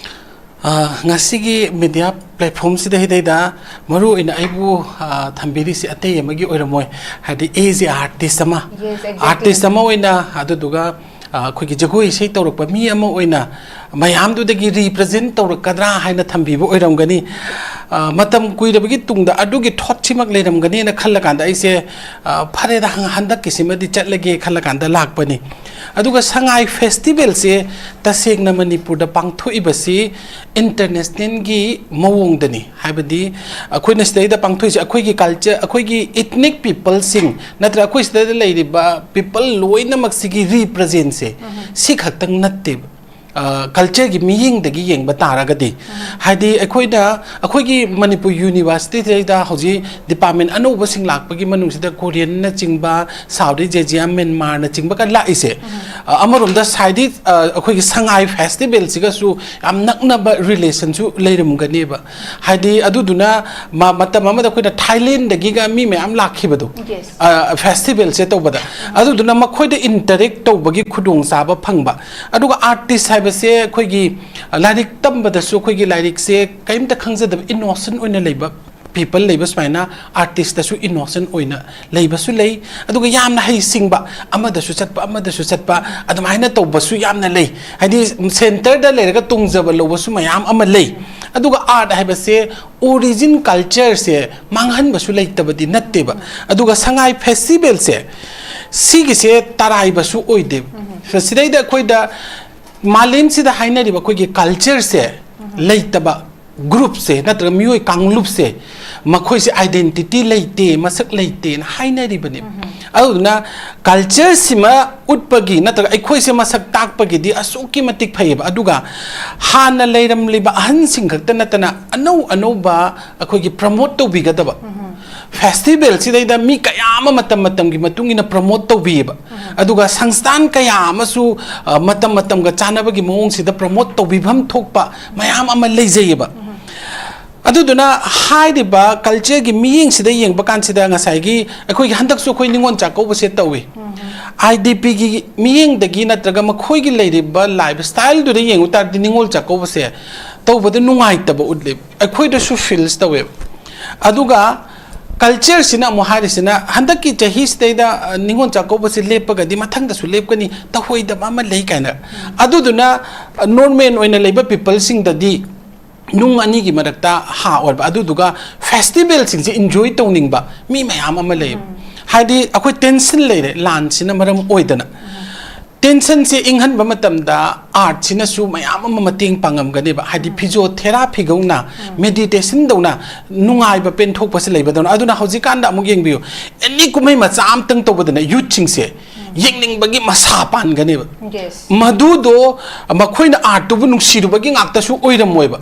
ꯑ, ꯉꯁꯤꯒꯤ media platformꯁꯤꯗ ꯍꯥꯏꯗꯩꯗ ꯃꯔꯨ ꯑꯣꯏꯅ ꯑꯩꯕꯨ, ꯑ, ꯊꯝꯕꯤꯔꯤꯁꯤ ꯑꯇꯩ ꯑꯃꯒꯤ ꯑꯣꯏꯔꯝꯃꯣꯏ, ꯍꯥꯏꯗꯤ as a artist ꯑꯃ, Yes, exactly. Artist ꯑꯃ ꯑꯣꯏꯅ, ꯑꯗꯨꯗꯨꯒ, ꯑ, ꯑꯩꯈꯣꯏꯒꯤ ꯖꯒꯣꯏ ꯏꯁꯩ ꯇꯧꯔꯛꯄ ꯃꯤ ꯑꯃ ꯑꯣꯏꯅ ꯃꯌꯥꯝꯗꯨꯗꯒꯤ represent ꯇꯧꯔꯛꯀꯗ꯭ꯔꯥ ꯍꯥꯏꯅ ꯊꯝꯕꯤꯕ ꯑꯣꯏꯔꯝꯒꯅꯤ꯫ ꯑ, ꯃꯇꯝ ꯀꯨꯏꯔꯕꯒꯤ ꯇꯨꯡꯗ ꯑꯗꯨꯒꯤ thoughtꯁꯤꯃꯛ ꯂꯩꯔꯝꯒꯅꯤꯅ ꯈꯜꯂꯀꯥꯟꯗ ꯑꯩꯁꯦ, ꯑ, ꯐꯔꯦꯗ, ꯍꯪ-, ꯍꯟꯗꯛꯀꯤꯁꯤꯃꯗꯤ ꯆꯠꯂꯒꯦ ꯈꯜꯂꯀꯥꯟꯗ ꯂꯥꯛꯄꯅꯤ꯫ ꯑꯗꯨꯒ ꯁꯉꯥꯏ festivalꯁꯦ ꯇꯁꯦꯡꯅ ꯃꯅꯤꯄꯨꯔꯗ ꯄꯥꯡꯊꯣꯛꯏꯕꯁꯤ internationalꯒꯤ ꯃꯑꯣꯡꯗꯅꯤ, ꯍꯥꯏꯕꯗꯤ ꯑꯩꯈꯣꯏꯅ ꯁꯤꯗꯩꯗ ꯄꯥꯡꯊꯣꯛꯏꯁꯦ ꯑꯩꯈꯣꯏꯒꯤ culture, ꯑꯩꯈꯣꯏꯒꯤ ethnic peopleꯁꯤꯡ, ꯅꯠꯇ꯭ꯔꯒ ꯑꯩꯈꯣꯏ ꯁꯤꯗ ꯂꯩꯔꯤꯕ people ꯂꯣꯏꯅꯃꯛꯁꯤꯒꯤ representꯁꯦ ꯃꯍꯝ꯫ ꯁꯤ ꯈꯛꯇꯪ ꯅꯠꯇꯦꯕ꯫ ꯀꯜꯆꯔꯒꯤ ꯃꯤꯠꯌꯦꯡꯗꯒꯤ ꯌꯦꯡꯕ ꯇꯥꯔꯒꯗꯤ, ꯍꯥꯏꯗꯤ ꯑꯩꯈꯣꯏꯅ, ꯑꯩꯈꯣꯏꯒꯤ ꯃꯅꯤꯄꯨꯔ ꯌꯨꯅꯤꯚꯔꯁꯤꯇꯤꯁꯤꯗ ꯍꯧꯖꯤꯛ ꯗꯤꯄꯥꯔꯠꯃꯦꯟ ꯑꯅꯧꯕꯁꯤꯡ ꯂꯥꯛꯄꯒꯤ ꯃꯅꯨꯡꯁꯤꯗ ꯀꯣꯔꯤꯌꯟꯅꯆꯤꯡꯕ, ꯁꯥꯎꯗꯤ ꯖꯦꯖꯤꯌꯥ, ꯃ꯭ꯌꯥꯟꯃꯥꯔꯅꯆꯤꯡꯕꯒ ꯂꯥꯛꯏꯁꯦ, ꯑ, ꯑꯃꯔꯣꯝꯗ ꯁꯥꯏꯗꯤ, ꯑ, ꯑꯩꯈꯣꯏꯒꯤ ꯁꯉꯥꯏ ꯐꯦꯁꯇꯤꯚꯦꯜꯁꯤꯒꯁꯨ ꯌꯥꯝ ꯅꯛꯅꯕ ꯔꯤꯂꯦꯁꯟꯁꯨ ꯂꯩꯔꯝꯒꯅꯦꯕ꯫ ꯍꯥꯏꯗꯤ ꯑꯗꯨꯗꯨꯅ ꯃ-, ꯃꯇꯝ ꯑꯃꯗ ꯑꯩꯈꯣꯏꯅ ꯊꯥꯏꯂꯦꯟꯗꯒꯤꯒ ꯃꯤ ꯃꯌꯥꯝ ꯂꯥꯛꯈꯤꯕꯗꯣ, Yes. ꯑ, ꯐꯦꯁꯇꯤꯚꯦꯜꯁꯦ ꯇꯧꯕꯗ, ꯑꯗꯨꯗꯨꯅ ꯃꯈꯣꯏꯗ ꯏꯟꯇꯔꯦꯛ ꯇꯧꯕꯒꯤ ꯈꯨꯗꯣꯡꯆꯥꯕ ꯐꯪꯕ꯫ ꯑꯗꯨꯒ ꯑꯥꯔꯇꯤꯁ ꯍꯥꯏꯕꯁꯦ ꯑꯩꯈꯣꯏꯒꯤ ꯂꯥꯏꯔꯤꯛ ꯇꯝꯕꯗꯁꯨ ꯑꯩꯈꯣꯏꯒꯤ ꯂꯥꯏꯔꯤꯛꯁꯦ ꯀꯔꯤꯝꯇ ꯈꯪꯖꯗꯕ ꯏꯅꯣꯁꯦꯟ ꯑꯣꯏꯅ ꯂꯩꯕ ꯄꯤꯄꯜ ꯂꯩꯕ ꯁꯨꯃꯥꯏꯅ ꯑꯥꯔꯇꯤꯁꯇꯁꯨ ꯏꯅꯣꯁꯦꯟ ꯑꯣꯏꯅ ꯂꯩꯕꯁꯨ ꯂꯩ, ꯑꯗꯨꯒ ꯌꯥꯝꯅ ꯍꯩꯁꯤꯡꯕ, ꯑꯃꯗꯁꯨ ꯆꯠꯄ, ꯑꯃꯗꯁꯨ ꯆꯠꯄ, ꯑꯗꯨꯃꯥꯏꯅ ꯇꯧꯕꯁꯨ ꯌꯥꯝꯅ ꯂꯩ꯫ ꯍꯥꯏꯗꯤ ꯁꯦꯟꯇꯔꯗ ꯂꯩꯔꯒ ꯇꯣꯡꯖꯕ ꯂꯧꯕꯁꯨ ꯃꯌꯥꯝ ꯑꯃ ꯂꯩ꯫ ꯑꯗꯨꯒ ꯑꯥꯔꯠ ꯍꯥꯏꯕꯁꯦ ꯑꯣꯔꯤꯖꯤꯟ ꯀꯜꯆꯔꯁꯦ ꯃꯥꯡꯍꯟꯕꯁꯨ ꯂꯩꯇꯕꯗꯤ ꯅꯠꯇꯦꯕ꯫ ꯑꯗꯨꯒ ꯁꯉꯥꯏ ꯐꯦꯁꯇꯤꯚꯦꯜꯁꯦ ꯁꯤꯒꯤꯁꯦ ꯇꯔꯥꯏꯕꯁꯨ ꯑꯣꯏꯗꯦꯕ꯫ ꯁꯤꯗꯩꯗ ꯑꯩꯈꯣꯏꯗ ꯃꯥꯂꯦꯝꯁꯤꯗ ꯍꯥꯏꯅꯔꯤꯕ ꯑꯩꯈꯣꯏꯒꯤ ꯀꯜꯆꯔꯁꯦ ꯂꯩꯇꯕ ꯒ꯭ꯔꯨꯞꯁꯦ ꯅꯠꯇ꯭ꯔꯒ ꯃꯤꯑꯣꯏ ꯀꯥꯡꯂꯨꯞꯁꯦ, ꯃꯈꯣꯏꯁꯦ ꯑꯥꯏꯗꯦꯟꯇꯤꯇꯤ ꯂꯩꯇꯦ, ꯃꯁꯛ ꯂꯩꯇꯦꯅ ꯍꯥꯏꯅꯔꯤꯕꯅꯦꯕ꯫ ꯑꯗꯨꯗꯨꯅ ꯀꯜꯆꯔꯁꯤꯃ ꯎꯠꯄꯒꯤ ꯅꯠꯇ꯭ꯔꯒ ꯑꯩꯈꯣꯏꯁꯦ ꯃꯁꯛ ꯇꯥꯛꯄꯒꯤꯗꯤ ꯑꯁꯨꯛꯀꯤ ꯃꯇꯤꯛ ꯐꯩꯌꯦꯕ꯫ ꯑꯗꯨꯒ ꯍꯥꯟꯅ ꯂꯩꯔꯝꯂꯤꯕ ꯑꯍꯟꯁꯤꯡ ꯈꯛꯇ ꯅꯠꯇꯅ ꯑꯅꯧ ꯑꯅꯧꯕ ꯑꯩꯈꯣꯏꯒꯤ ꯄ꯭ꯔꯃꯣꯠ ꯇꯧꯕꯤꯒꯗꯕ ꯐꯦꯁꯇꯤꯚꯦꯜꯁꯤꯗꯩꯗ ꯃꯤ ꯀꯌꯥ ꯑꯃ ꯃꯇꯝ ꯃꯇꯝꯒꯤ ꯃꯇꯨꯡ ꯏꯟꯅ ꯄ꯭ꯔꯃꯣꯠ ꯇꯧꯕꯤꯌꯦꯕ꯫ ꯑꯗꯨꯒ ꯁꯪꯁꯊꯥꯟ ꯀꯌꯥ ꯑꯃꯁꯨ, ꯑ, ꯃꯇꯝ ꯃꯇꯝꯒ ꯆꯥꯟꯅꯕꯒꯤ ꯃꯑꯣꯡꯁꯤꯗ ꯄ꯭ꯔꯃꯣꯠ ꯇꯧꯕꯤꯐꯝ ꯊꯣꯛꯄ ꯃꯌꯥꯝ ꯑꯃ ꯂꯩꯖꯩꯌꯦꯕ꯫ ꯑꯗꯨꯗꯨꯅ ꯍꯥꯏꯔꯤꯕ ꯀꯜꯆꯔꯒꯤ ꯃꯤꯠꯌꯦꯡꯁꯤꯗ ꯌꯦꯡꯕ ꯀꯥꯟꯁꯤꯗ ꯉꯁꯥꯏꯒꯤ ꯑꯩꯈꯣꯏꯒꯤ ꯍꯟꯗꯛꯁꯨ ꯑꯩꯈꯣꯏ ꯅꯤꯉꯣꯜ ꯆꯥꯛꯀꯧꯕꯁꯦ ꯇꯧꯏ꯫ ꯑꯥꯏ ꯗꯤ ꯄꯤꯒꯤ ꯃꯤꯠꯌꯦꯡꯗꯒꯤ ꯅꯠꯇ꯭ꯔꯒ ꯃꯈꯣꯏꯒꯤ ꯂꯩꯔꯤꯕ ꯂꯥꯏꯐ ꯁ꯭ꯇꯥꯏꯜꯗꯨꯗ ꯌꯦꯡꯉꯨ ꯇꯥꯔꯗꯤ ꯅꯤꯉꯣꯜ ꯆꯥꯛꯀꯧꯕꯁꯦ ꯇꯧꯕꯗ ꯅꯨꯡꯉꯥꯏꯇꯕ ꯎꯠꯂꯦꯕ, ꯑꯩꯈꯣꯏꯗꯁꯨ ꯐꯤꯜꯁ ꯇꯧꯋꯦꯕ꯫ ꯑꯗꯨꯒ ꯀꯜꯆꯔꯁꯤꯅ ꯑꯃꯨꯛ ꯍꯥꯏꯔꯤꯁꯤꯅ ꯍꯟꯗꯛꯀꯤ ꯆꯍꯤꯁꯤꯗꯩꯗ, ꯑ, ꯅꯤꯉꯣꯜ ꯆꯥꯛꯀꯧꯕꯁꯦ ꯂꯦꯞꯄꯒꯗꯤ ꯃꯊꯪꯗꯁꯨ ꯂꯦꯞꯀꯅꯤ, ꯇꯧꯍꯣꯏꯗꯕ ꯑꯃ ꯂꯩ ꯀꯥꯏꯅ꯫ ꯑꯗꯨꯗꯨꯅ, ꯑ, ꯅꯣꯔꯃꯦꯜ ꯑꯣꯏꯅ ꯂꯩꯕ ꯄꯤꯄꯜꯁꯤꯡꯗꯗꯤ ꯅꯨꯡ ꯑꯅꯤꯒꯤ ꯃꯔꯛꯇ ꯍꯥ ꯑꯣꯏꯕ, ꯑꯗꯨꯗꯨꯒ ꯐꯦꯁꯇꯤꯚꯦꯜꯁꯤꯡꯁꯦ ꯏꯟꯖꯣꯏ ꯇꯧꯅꯤꯡꯕ ꯃꯤ ꯃꯌꯥꯝ ꯑꯃ ꯂꯩꯌꯦꯕ꯫ ꯍꯥꯏꯗꯤ ꯑꯩꯈꯣꯏ ꯇꯦꯟꯁꯟ ꯂꯩꯔꯦ, ꯂꯥꯟꯁꯤꯅ ꯃꯔꯝ ꯑꯣꯏꯗꯅ꯫ ꯇꯦꯟꯁꯟꯁꯦ ꯏꯪꯍꯟꯕ ꯃꯇꯝꯗ ꯑꯥꯔꯠꯁꯤꯅꯁꯨ ꯃꯌꯥꯝ ꯑꯃ ꯃꯇꯦꯡ ꯄꯥꯡꯉꯝꯒꯅꯦꯕ꯫ ꯍꯥꯏꯗꯤ ꯐꯤꯖꯣꯊꯦꯔꯥꯄꯤꯒꯧꯅ, ꯃꯦꯗꯤꯇꯦꯁꯟꯗꯧꯅ ꯅꯨꯡꯉꯥꯏꯕ ꯄꯦꯟꯊꯣꯛꯄꯁꯦ ꯂꯩꯕꯗꯧꯅ꯫ ꯑꯗꯨꯅ ꯍꯧꯖꯤꯛꯀꯥꯟꯗ ꯑꯃꯨꯛ ꯌꯦꯡꯕꯤꯌꯨ, ꯑꯦꯅꯤ ꯀꯨꯝꯍꯩ ꯃꯆꯥ ꯑꯝꯇꯪ ꯇꯧꯕꯗꯅ ꯌꯨꯠꯁꯤꯡꯁꯦ ꯌꯦꯡꯅꯤꯡꯕꯒꯤ ꯃꯁꯥ ꯄꯥꯟꯒꯅꯦꯕ꯫ Yes. ꯃꯗꯨꯗꯣ ꯃꯈꯣꯏꯅ ꯑꯥꯔꯠꯇꯨꯕꯨ ꯅꯨꯡꯁꯤꯔꯨꯕꯒꯤ ꯉꯥꯛꯇꯁꯨ ꯑꯣꯏꯔꯝꯃꯣꯏꯕ,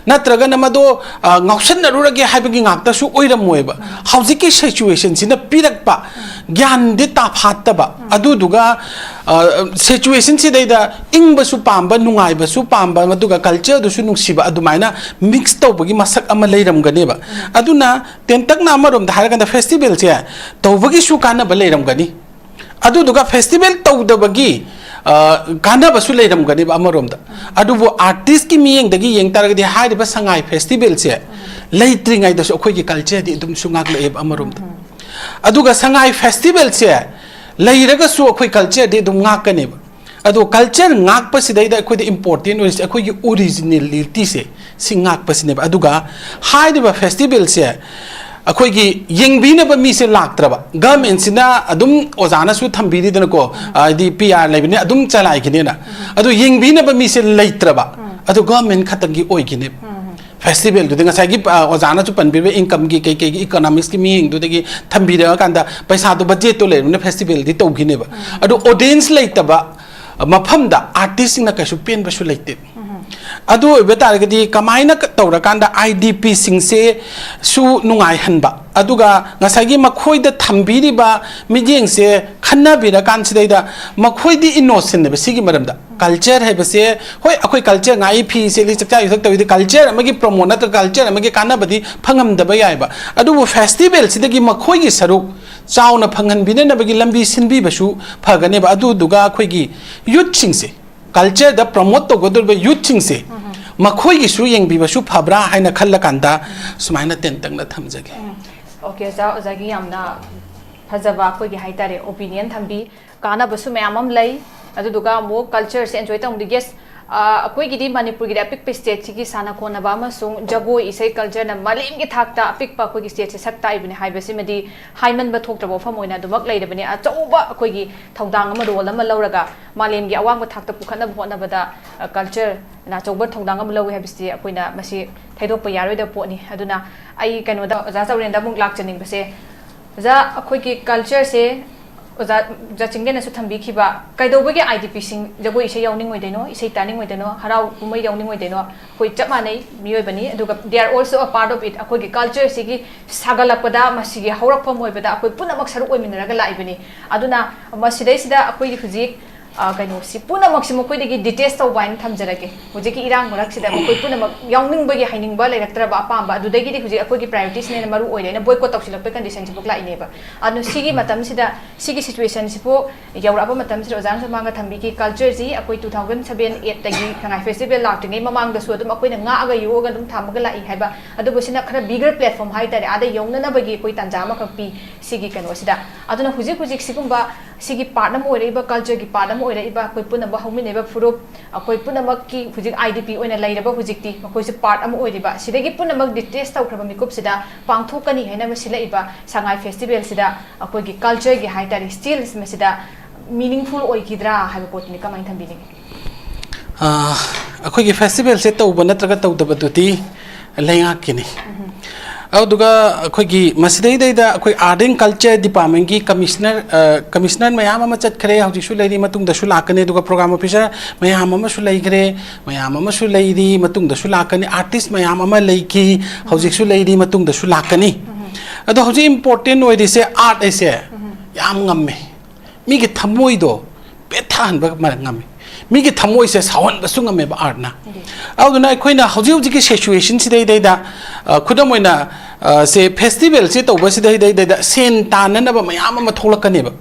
ꯅꯠꯇ꯭ꯔꯒꯅ ꯃꯗꯣ ꯑ, ꯉꯥꯎꯁꯟꯅꯔꯨꯔꯒꯦ ꯍꯥꯏꯕꯒꯤ ꯉꯥꯛꯇꯁꯨ ꯑꯣꯏꯔꯝꯃꯣꯏꯕ꯫ ꯍꯧꯖꯤꯛꯀꯤ ꯁꯤꯆꯨꯋꯦꯁꯟꯁꯤꯅ ꯄꯤꯔꯛꯄ ꯒ꯭ꯌꯥꯟꯗꯤ ꯇꯥꯐꯥꯠꯇꯕ, ꯑꯗꯨꯗꯨꯒ ꯁꯤꯆꯨꯋꯦꯁꯟꯁꯤꯗꯩꯗ ꯏꯪꯕꯁꯨ ꯄꯥꯝꯕ, ꯅꯨꯡꯉꯥꯏꯕꯁꯨ ꯄꯥꯝꯕ, ꯑꯗꯨꯒ ꯀꯜꯆꯔꯗꯨꯁꯨ ꯅꯨꯡꯁꯤꯕ, ꯑꯗꯨꯃꯥꯏꯅ ꯃꯤꯛꯁ ꯇꯧꯕꯒꯤ ꯃꯁꯛ ꯑꯃ ꯂꯩꯔꯝꯒꯅꯦꯕ꯫ ꯑꯗꯨꯅ ꯇꯦꯟꯇꯛꯅ ꯑꯃꯔꯣꯝꯗ ꯍꯥꯏꯔꯀꯥꯟꯗ ꯐꯦꯁꯇꯤꯚꯦꯜꯁꯦ ꯇꯧꯕꯒꯤꯁꯨ ꯀꯥꯟꯅꯕ ꯂꯩꯔꯝꯒꯅꯤ, ꯑꯗꯨꯗꯨꯒ ꯐꯦꯁꯇꯤꯚꯦꯜ ꯇꯧꯗꯕꯒꯤ ꯑ, ꯀꯥꯟꯅꯕꯁꯨ ꯂꯩꯔꯝꯒꯅꯦꯕ ꯑꯃꯔꯣꯝꯗ꯫ ꯑꯗꯨꯕꯨ ꯑꯥꯔꯇꯤꯁꯀꯤ ꯃꯤꯠꯌꯦꯡꯗꯒꯤ ꯌꯦꯡ ꯇꯥꯔꯒꯗꯤ ꯍꯥꯏꯔꯤꯕ ꯁꯉꯥꯏ ꯐꯦꯁꯇꯤꯚꯦꯜꯁꯦ ꯂꯩꯇ꯭ꯔꯤꯉꯩꯗꯁꯨ ꯑꯩꯈꯣꯏꯒꯤ ꯀꯜꯆꯔꯗꯤ ꯑꯗꯨꯝꯁꯨ ꯉꯥꯛꯂꯛꯑꯦꯕ ꯑꯃꯔꯣꯝꯗ꯫ ꯑꯗꯨꯒ ꯁꯉꯥꯏ ꯐꯦꯁꯇꯤꯚꯦꯜꯁꯦ ꯂꯩꯔꯒꯁꯨ ꯑꯩꯈꯣꯏ ꯀꯜꯆꯔꯗꯤ ꯑꯗꯨꯝ ꯉꯥꯛꯀꯅꯦꯕ꯫ ꯑꯗꯣ ꯀꯜꯆꯔ ꯉꯥꯛꯄꯁꯤꯗꯩꯗ ꯑꯩꯈꯣꯏꯗ ꯏꯝꯄꯣꯔꯇꯦꯟ ꯑꯣꯏꯔꯤꯁꯦ ꯑꯩꯈꯣꯏꯒꯤ ꯑꯣꯔꯤꯖꯤꯅꯦꯂꯤꯇꯤꯁꯦ, ꯁꯤ ꯉꯥꯛꯄꯁꯤꯅꯦꯕ꯫ ꯑꯗꯨꯒ ꯍꯥꯏꯔꯤꯕ ꯐꯦꯁꯇꯤꯚꯦꯜꯁꯦ ꯑꯩꯈꯣꯏꯒꯤ ꯌꯦꯡꯕꯤꯅꯕ ꯃꯤꯁꯦ ꯂꯥꯛꯇ꯭ꯔꯕ, ꯒꯚꯔꯟꯃꯦꯟꯠꯁꯤꯅ ꯑꯗꯨꯝ ꯑꯣꯖꯥꯅꯁꯨ ꯊꯝꯕꯤꯔꯤꯗꯅꯀꯣ, ꯍꯥꯏꯗꯤ ꯄꯤ ꯑꯥꯔ ꯂꯩꯕꯅꯤꯅ ꯑꯗꯨꯝ ꯆꯂꯥꯏꯈꯤꯅꯦꯅ꯫ ꯑꯗꯣ ꯌꯦꯡꯕꯤꯅꯕ ꯃꯤꯁꯦ ꯂꯩꯇ꯭ꯔꯕ, ꯑꯗꯣ ꯒꯚꯔꯟꯃꯦꯟꯠ ꯈꯛꯇꯪꯒꯤ ꯑꯣꯏꯈꯤꯅꯦꯕ꯫ ꯐꯦꯁꯇꯤꯚꯦꯜꯗꯨꯗꯤ ꯉꯁꯥꯏꯒꯤ, ꯑ, ꯑꯣꯖꯥꯅꯁꯨ ꯄꯟꯕꯤꯕ ꯏꯟꯀꯝꯒꯤ ꯀꯩ ꯀꯩꯒꯤ ꯏꯀꯣꯅꯣꯃꯤꯛꯁꯀꯤ ꯃꯤꯠꯌꯦꯡꯗꯨꯗꯒꯤ ꯊꯝꯕꯤꯔꯛꯑꯀꯥꯟꯗ ꯄꯩꯁꯥꯗꯣ ꯕꯖꯦꯠꯇꯣ ꯂꯩꯔꯕꯅꯤꯅ ꯐꯦꯁꯇꯤꯚꯦꯜꯗꯤ ꯇꯧꯈꯤꯅꯦꯕ꯫ ꯑꯗꯣ ꯑꯣꯗꯤꯌꯦꯟꯁ ꯂꯩꯇꯕ ꯃꯐꯝꯗ ꯑꯥꯔꯇꯤꯁꯁꯤꯡꯅ ꯀꯩꯁꯨ ꯄꯦꯟꯕꯁꯨ ꯂꯩꯇꯦ꯫ ꯑꯗꯨ ꯑꯣꯏꯕ ꯇꯥꯔꯒꯗꯤ ꯀꯃꯥꯏꯅ ꯇꯧꯔꯀꯥꯟꯗ ꯑꯥꯏ ꯗꯤ ꯄꯤꯁꯤꯡꯁꯦ ꯁꯨ ꯅꯨꯡꯉꯥꯏꯍꯟꯕ, ꯑꯗꯨꯒ ꯉꯁꯥꯏꯒꯤ ꯃꯈꯣꯏꯗ ꯊꯝꯕꯤꯔꯤꯕ ꯃꯤꯠꯌꯦꯡꯁꯦ ꯈꯟꯅꯕꯤꯔꯀꯥꯟꯁꯤꯗꯩꯗ ꯃꯈꯣꯏꯗꯤ ꯏꯅꯣꯁꯦꯟꯅꯦꯕ ꯁꯤꯒꯤ ꯃꯔꯝꯗ꯫ ꯀꯜꯆꯔ ꯍꯥꯏꯕꯁꯦ, ꯍꯣꯏ, ꯑꯩꯈꯣꯏ ꯀꯜꯆꯔ ꯉꯥꯛꯏ, ꯐꯤ ꯁꯦꯠꯂꯤ, ꯆꯥꯛꯆꯥ ꯌꯨꯊꯛ ꯇꯧꯔꯤꯗꯤ ꯀꯜꯆꯔ ꯑꯃꯒꯤ ꯄ꯭ꯔꯣꯃꯣꯠ ꯅꯠꯇ꯭ꯔꯒ ꯀꯜꯆꯔ ꯑꯃꯒꯤ ꯀꯥꯟꯅꯕꯗꯤ ꯐꯪꯉꯝꯗꯕ ꯌꯥꯏꯕ, ꯑꯗꯨꯕꯨ ꯐꯦꯁꯇꯤꯚꯦꯜꯁꯤꯗꯒꯤ ꯃꯈꯣꯏꯒꯤ ꯁꯔꯨꯛ ꯆꯥꯎꯅ ꯐꯪꯍꯟꯕꯤꯅꯅꯕꯒꯤ ꯂꯝꯕꯤ ꯁꯤꯟꯕꯤꯕꯁꯨ ꯐꯒꯅꯦꯕ꯫ ꯑꯗꯨꯗꯨꯒ ꯑꯩꯈꯣꯏꯒꯤ ꯌꯨꯠꯁꯤꯡꯁꯦ, ꯀꯜꯆꯔꯗ ꯄ꯭ꯔꯣꯃꯣꯠ ꯇꯧꯒꯗꯧꯔꯤꯕ ꯌꯨꯠꯁꯤꯡꯁꯦ, ꯃꯈꯣꯏꯒꯤꯁꯨ ꯌꯦꯡꯕꯤꯕꯁꯨ ꯐꯕ꯭ꯔꯥ ꯍꯥꯏꯅ ꯈꯜꯂꯀꯥꯟꯗ ꯁꯨꯃꯥꯏꯅ ꯇꯦꯟꯇꯛꯅ ꯊꯝꯖꯒꯦ꯫ ꯑꯣꯀꯦ, ꯑꯣꯖꯥ, ꯑꯣꯖꯥꯒꯤ ꯌꯥꯝꯅ ꯐꯖꯕ ꯑꯩꯈꯣꯏꯒꯤ ꯍꯥꯏꯇꯥꯔꯦ ꯑꯣꯄꯤꯅꯤꯌꯟ ꯊꯝꯕꯤ꯫ ꯀꯥꯟꯅꯕꯁꯨ ꯃꯌꯥꯝ ꯑꯃ ꯂꯩ꯫ ꯑꯗꯨꯗꯨꯒ ꯑꯃꯨꯛ ꯀꯜꯆꯔꯁꯦ ꯑꯦꯟꯖꯣꯏ ꯇꯧꯅꯤꯡꯗꯦ꯫ ꯌꯦꯁ, ꯑꯩꯈꯣꯏꯒꯤꯗꯤ ꯃꯅꯤꯄꯨꯔꯒꯤꯗꯤ ꯑꯄꯤꯛꯄ ꯁ꯭ꯇꯦꯠꯁꯤꯒꯤ ꯁꯥꯟꯅ ꯈꯣꯠꯅꯕ ꯑꯃꯁꯨꯡ ꯖꯒꯣꯏ ꯏꯁꯩ ꯀꯜꯆꯔꯅ ꯃꯥꯂꯦꯝꯒꯤ ꯊꯥꯛꯇ ꯑꯄꯤꯛꯄ ꯑꯩꯈꯣꯏꯒꯤ ꯁ꯭ꯇꯦꯠꯁꯦ ꯁꯛ ꯇꯥꯛꯏꯕꯅꯤ ꯍꯥꯏꯕꯁꯤꯃꯗꯤ ꯍꯥꯏꯃꯟꯕ ꯊꯣꯛꯇ꯭ꯔꯕ ꯋꯥꯐꯝ ꯑꯣꯏꯅ ꯑꯗꯨꯃꯛ ꯂꯩꯔꯕꯅꯤ꯫ ꯑꯆꯧꯕ ꯑꯩꯈꯣꯏꯒꯤ ꯊꯧꯗꯥꯡ ꯑꯃ, ꯔꯣꯜ ꯑꯃ ꯂꯧꯔꯒ ꯃꯥꯂꯦꯝꯒꯤ ꯑꯋꯥꯡꯕ ꯊꯥꯛꯇ ꯄꯨꯈꯠꯅꯕ ꯍꯣꯠꯅꯕꯗ, ꯑ, ꯀꯜꯆꯔꯅ ꯑꯆꯧꯕ ꯊꯧꯗꯥꯡ ꯑꯃ ꯂꯧꯏ ꯍꯥꯏꯕꯁꯤꯗꯤ ꯑꯩꯈꯣꯏꯅ ꯃꯁꯤ ꯊꯩꯗꯣꯛꯄ ꯌꯥꯔꯣꯏꯗꯕ ꯄꯣꯠꯅꯤ꯫ ꯑꯗꯨꯅ ꯑꯩ ꯀꯩꯅꯣꯗ ꯑꯣꯖꯥ ꯆꯧꯔꯦꯟꯗ ꯑꯃꯨꯛ ꯂꯥꯛꯆꯅꯤꯡꯕꯁꯦ, ꯑꯣꯖꯥ, ꯑꯩꯈꯣꯏꯒꯤ ꯀꯜꯆꯔꯁꯦ ꯑꯣꯖꯥ, ꯑꯣꯖꯥ ꯆꯤꯡꯂꯦꯟꯅꯁꯨ ꯊꯝꯕꯤꯈꯤꯕ, ꯀꯩꯗꯧꯕꯒꯤ IDPꯁꯤꯡ ꯖꯒꯣꯏ ꯏꯁꯩ ꯌꯥꯎꯅꯤꯡꯉꯣꯏꯗꯣꯏꯅꯣ, ꯏꯁꯩ ꯇꯥꯅꯤꯡꯉꯣꯏꯗꯣꯏꯅꯣ, ꯍꯔꯥꯎ ꯀꯨꯝꯍꯩ ꯌꯥꯎꯅꯤꯡꯉꯣꯏꯗꯣꯏꯅꯣ? ꯑꯩꯈꯣꯏ ꯆꯞ ꯃꯥꯟꯅꯩ, ꯃꯤꯑꯣꯏꯕꯅꯤ꯫ ꯑꯗꯨꯒ they are also a part of it꯫ ꯑꯩꯈꯣꯏꯒꯤ cultureꯁꯤꯒꯤ ꯁꯥꯒꯠꯂꯛꯄꯗ, ꯃꯁꯤꯒꯤ ꯍꯧꯔꯛꯐꯝ ꯑꯣꯏꯕꯗ ꯑꯩꯈꯣꯏ ꯄꯨꯝꯅꯃꯛ ꯁꯔꯨꯛ ꯑꯣꯏꯃꯤꯟꯅꯔꯒ ꯂꯥꯛꯏꯕꯅꯤ꯫ ꯑꯗꯨꯅ ꯃꯁꯤꯗꯩꯁꯤꯗ ꯑꯩꯈꯣꯏꯒꯤ ꯍꯧꯖꯤꯛ, ꯑ, ꯀꯩꯅꯣꯁꯤ ꯄꯨꯝꯅꯃꯛꯁꯤ ꯃꯈꯣꯏꯗꯒꯤ detach ꯇꯧꯕ ꯍꯥꯏꯅ ꯊꯝꯖꯔꯒꯦ꯫ ꯍꯧꯖꯤꯛꯀꯤ ꯏꯔꯥꯡ ꯃꯔꯛꯁꯤꯗ ꯃꯈꯣꯏ ꯄꯨꯝꯅꯃꯛ ꯌꯥꯎꯅꯤꯡꯕꯒꯤ, ꯍꯩꯅꯤꯡꯕ ꯂꯩꯔꯛꯇ꯭ꯔꯕ ꯑꯄꯥꯝꯕ, ꯑꯗꯨꯗꯒꯤꯗꯤ ꯍꯧꯖꯤꯛ ꯑꯩꯈꯣꯏꯒꯤ prioritiesꯅ ꯍꯦꯟꯅ ꯃꯔꯨ ꯑꯣꯏꯔꯦꯅ boycott ꯇꯧꯁꯤꯜꯂꯛꯄꯒꯤ conditionꯁꯤꯐꯥꯎ ꯂꯥꯛꯏꯅꯦꯕ꯫ ꯑꯗꯨꯅ ꯁꯤꯒꯤ ꯃꯇꯝꯁꯤꯗ, ꯁꯤꯒꯤ situationꯁꯤꯕꯨ ꯌꯧꯔꯛꯑꯕ ꯃꯇꯝꯁꯤꯗ ꯑꯣꯖꯥꯅꯁꯨ ꯃꯃꯥꯡꯗ ꯊꯝꯕꯤꯈꯤ, cultureꯁꯤ ꯑꯩꯈꯣꯏ two thousand seven eightꯇꯒꯤ ꯁꯉꯥꯏ festival ꯂꯥꯛꯇ꯭ꯔꯤꯉꯩ ꯃꯃꯥꯡꯗꯁꯨ ꯑꯗꯨꯝ ꯑꯩꯈꯣꯏꯅ ꯉꯥꯛꯑꯒ ꯌꯣꯛꯑꯒ ꯑꯗꯨꯝ ꯊꯝꯃꯒ ꯂꯥꯛꯏ ꯍꯥꯏꯕ꯫ ꯑꯗꯨꯕꯨ ꯁꯤꯅ ꯈꯔ bigger platform ꯍꯥꯏꯇꯥꯔꯦ, ꯑꯥꯗ ꯌꯧꯅꯅꯕꯒꯤ ꯑꯩꯈꯣꯏ ꯇꯥꯟꯖꯥ ꯑꯃꯈꯛ ꯄꯤ ꯁꯤꯒꯤ ꯀꯩꯅꯣꯁꯤꯗ꯫ ꯑꯗꯨꯅ ꯍꯧꯖꯤꯛ ꯍꯧꯖꯤꯛ ꯁꯤꯒꯨꯝꯕ ꯁꯤꯒꯤ part ꯑꯃ ꯑꯣꯏꯔꯛꯏꯕ, cultureꯒꯤ part ꯑꯃ ꯑꯣꯏꯔꯛꯏꯕ ꯑꯩꯈꯣꯏ ꯄꯨꯝꯅꯃꯛ ꯍꯧꯃꯤꯟꯅꯔꯤꯕ ꯐꯨꯔꯨꯞ, ꯑꯩꯈꯣꯏ ꯄꯨꯝꯅꯃꯛꯀꯤ ꯍꯧꯖꯤꯛ IDP ꯑꯣꯏꯅ ꯂꯩꯔꯕ ꯍꯧꯖꯤꯛꯇꯤ ꯃꯈꯣꯏꯁꯨ part ꯑꯃ ꯑꯣꯏꯔꯤꯕ, ꯁꯤꯗꯒꯤ ꯄꯨꯝꯅꯃꯛ detach ꯇꯧꯈ꯭ꯔꯕ ꯃꯤꯀꯨꯞꯁꯤꯗ ꯄꯥꯡꯊꯣꯛꯀꯅꯤ ꯍꯥꯏꯅ ꯑꯃ ꯁꯤꯜꯂꯛꯏꯕ ꯁꯉꯥꯏ festivalꯁꯤꯗ ꯑꯩꯈꯣꯏꯒꯤ cultureꯒꯤ ꯍꯥꯏꯇꯥꯔꯦ, still ꯃꯁꯤꯗ meaningful ꯑꯣꯏꯈꯤꯗ꯭ꯔꯥ ꯍꯥꯏꯕ ꯄꯣꯠꯇꯨꯅꯤ꯫ ꯀꯃꯥꯏꯅ ꯊꯝꯕꯤꯅꯤꯡꯉꯤ? ꯑ, ꯑꯩꯈꯣꯏꯒꯤ festivalꯁꯦ ꯇꯧꯕ ꯅꯠꯇ꯭ꯔꯒ ꯇꯧꯗꯕꯗꯨꯗꯤ ꯂꯩꯉꯥꯛꯀꯤꯅꯤ꯫ ꯑꯗꯨꯗꯨꯒ ꯑꯩꯈꯣꯏꯒꯤ ꯃꯁꯤꯗꯩꯗꯩꯗ ꯑꯩꯈꯣꯏ Art and Culture Departmentꯀꯤ commissioner, ꯑ, commissioner ꯃꯌꯥꯝ ꯑꯃ ꯆꯠꯈ꯭ꯔꯦ, ꯍꯧꯖꯤꯛꯁꯨ ꯂꯩꯔꯤ, ꯃꯇꯨꯡꯗꯁꯨ ꯂꯥꯛꯀꯅꯤ꯫ ꯑꯗꯨꯒ program officer ꯃꯌꯥꯝ ꯑꯃꯁꯨ ꯂꯩꯈ꯭ꯔꯦ, ꯃꯌꯥꯝ ꯑꯃꯁꯨ ꯂꯩꯔꯤ, ꯃꯇꯨꯡꯗꯁꯨ ꯂꯥꯛꯀꯅꯤ꯫ Artist ꯃꯌꯥꯝ ꯑꯃ ꯂꯩꯈꯤ, ꯍꯧꯖꯤꯛꯁꯨ ꯂꯩꯔꯤ, ꯃꯇꯨꯡꯗꯁꯨ ꯂꯥꯛꯀꯅꯤ꯫ ꯑꯗꯣ ꯍꯧꯖꯤꯛ important ꯑꯣꯏꯔꯤꯁꯦ art ꯍꯥꯏꯁꯦ ꯌꯥꯝ ꯉꯝꯃꯦ꯫ ꯃꯤꯒꯤ ꯊꯃꯣꯏꯗꯣ ꯄꯦꯠꯊꯍꯟꯕ ꯃ-, ꯉꯝꯃꯤ꯫ ꯃꯤꯒꯤ ꯊꯃꯣꯏꯁꯦ ꯁꯥꯎꯍꯟꯕꯁꯨ ꯉꯝꯃꯦꯕ artꯅ꯫ ꯑꯗꯨꯗꯨꯅ ꯑꯩꯈꯣꯏꯅ ꯍꯧꯖꯤꯛ ꯍꯧꯖꯤꯛꯀꯤ situationꯁꯤꯗꯩꯗꯩꯗ, ꯑ, ꯈꯨꯗꯝ ꯑꯣꯏꯅ, ꯑ, ꯁꯦ festivalꯁꯦ ꯇꯧꯕꯁꯤꯗꯩꯗꯩꯗ ꯁꯦꯟ ꯇꯥꯟꯅꯅꯕ ꯃꯌꯥꯝ ꯑꯃ ꯊꯣꯛꯂꯛꯀꯅꯦꯕ꯫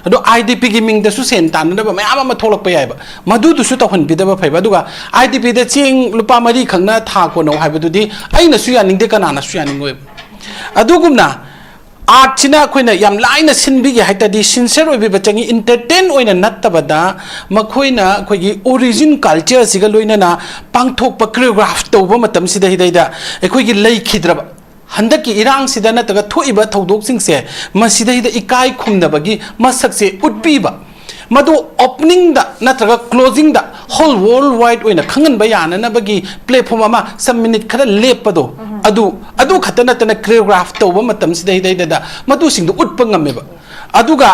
ꯑꯗꯣ IDPꯒꯤ ꯃꯤꯡꯗꯁꯨ ꯁꯦꯟ ꯇꯥꯟꯅꯅꯕ ꯃꯌꯥꯝ ꯑꯃ ꯊꯣꯛꯂꯛꯄ ꯌꯥꯏꯕ꯫ ꯃꯗꯨꯗꯨꯁꯨ ꯇꯧꯍꯟꯕꯤꯗꯕ ꯐꯩꯕ꯫ ꯑꯗꯨꯒ IDPꯗ ꯆꯦꯡ ꯂꯨꯄꯥ ꯃꯔꯤ ꯈꯛꯅ ꯊꯥ ꯀꯣꯟꯅꯧ ꯍꯥꯏꯕꯗꯨꯗꯤ ꯑꯩꯅꯁꯨ ꯌꯥꯅꯤꯡꯗꯦ, ꯀꯅꯥꯅꯁꯨ ꯌꯥꯅꯤꯡꯉꯣꯏꯕ꯫ ꯑꯗꯨꯒꯨꯝꯅ artꯁꯤꯅ ꯑꯩꯈꯣꯏꯅ ꯌꯥꯝ ꯂꯥꯏꯅ ꯁꯤꯟꯕꯤꯒꯦ ꯍꯥꯏ ꯇꯥꯔꯗꯤ sincere ꯑꯣꯏꯕꯤꯕ ꯆꯪꯉꯤ꯫ Entertain ꯑꯣꯏꯅ ꯅꯠꯇꯕꯗ ꯃꯈꯣꯏꯅ ꯑꯩꯈꯣꯏꯒꯤ origin cultureꯁꯤꯒ ꯂꯣꯏꯅꯅ ꯄꯥꯡꯊꯣꯛꯄ, choreograph ꯇꯧꯕ ꯃꯇꯝꯁꯤꯗꯩꯗꯩꯗ ꯑꯩꯈꯣꯏꯒꯤ ꯂꯩꯈꯤꯗ꯭ꯔꯕ ꯍꯟꯗꯛꯀꯤ ꯏꯔꯥꯡꯁꯤꯗ ꯅꯠꯇ꯭ꯔꯒ ꯊꯣꯛꯏꯕ ꯊꯧꯗꯣꯛꯁꯤꯡꯁꯦ ꯃꯁꯤꯗꯩꯗ ꯏꯀꯥꯏ ꯈꯨꯝꯅꯕꯒꯤ ꯃꯁꯛꯁꯦ ꯎꯠꯄꯤꯕ꯫ ꯃꯗꯨ openingꯗ ꯅꯠꯇ꯭ꯔꯒ closingꯗ whole worldwide ꯑꯣꯏꯅ ꯈꯪꯍꯟꯕ ꯌꯥꯅꯅꯕꯒꯤ platform ꯑꯃ some minute ꯈꯔ ꯂꯦꯞꯄꯗꯣ, ꯑꯗꯨ, ꯑꯗꯨ ꯈꯛꯇ ꯅꯠꯇꯅ choreograph ꯇꯧꯕ ꯃꯇꯝꯁꯤꯗꯩꯗꯩꯗ ꯃꯗꯨꯁꯤꯡꯗꯣ ꯎꯠꯄ ꯉꯝꯃꯦꯕ꯫ ꯑꯗꯨꯒ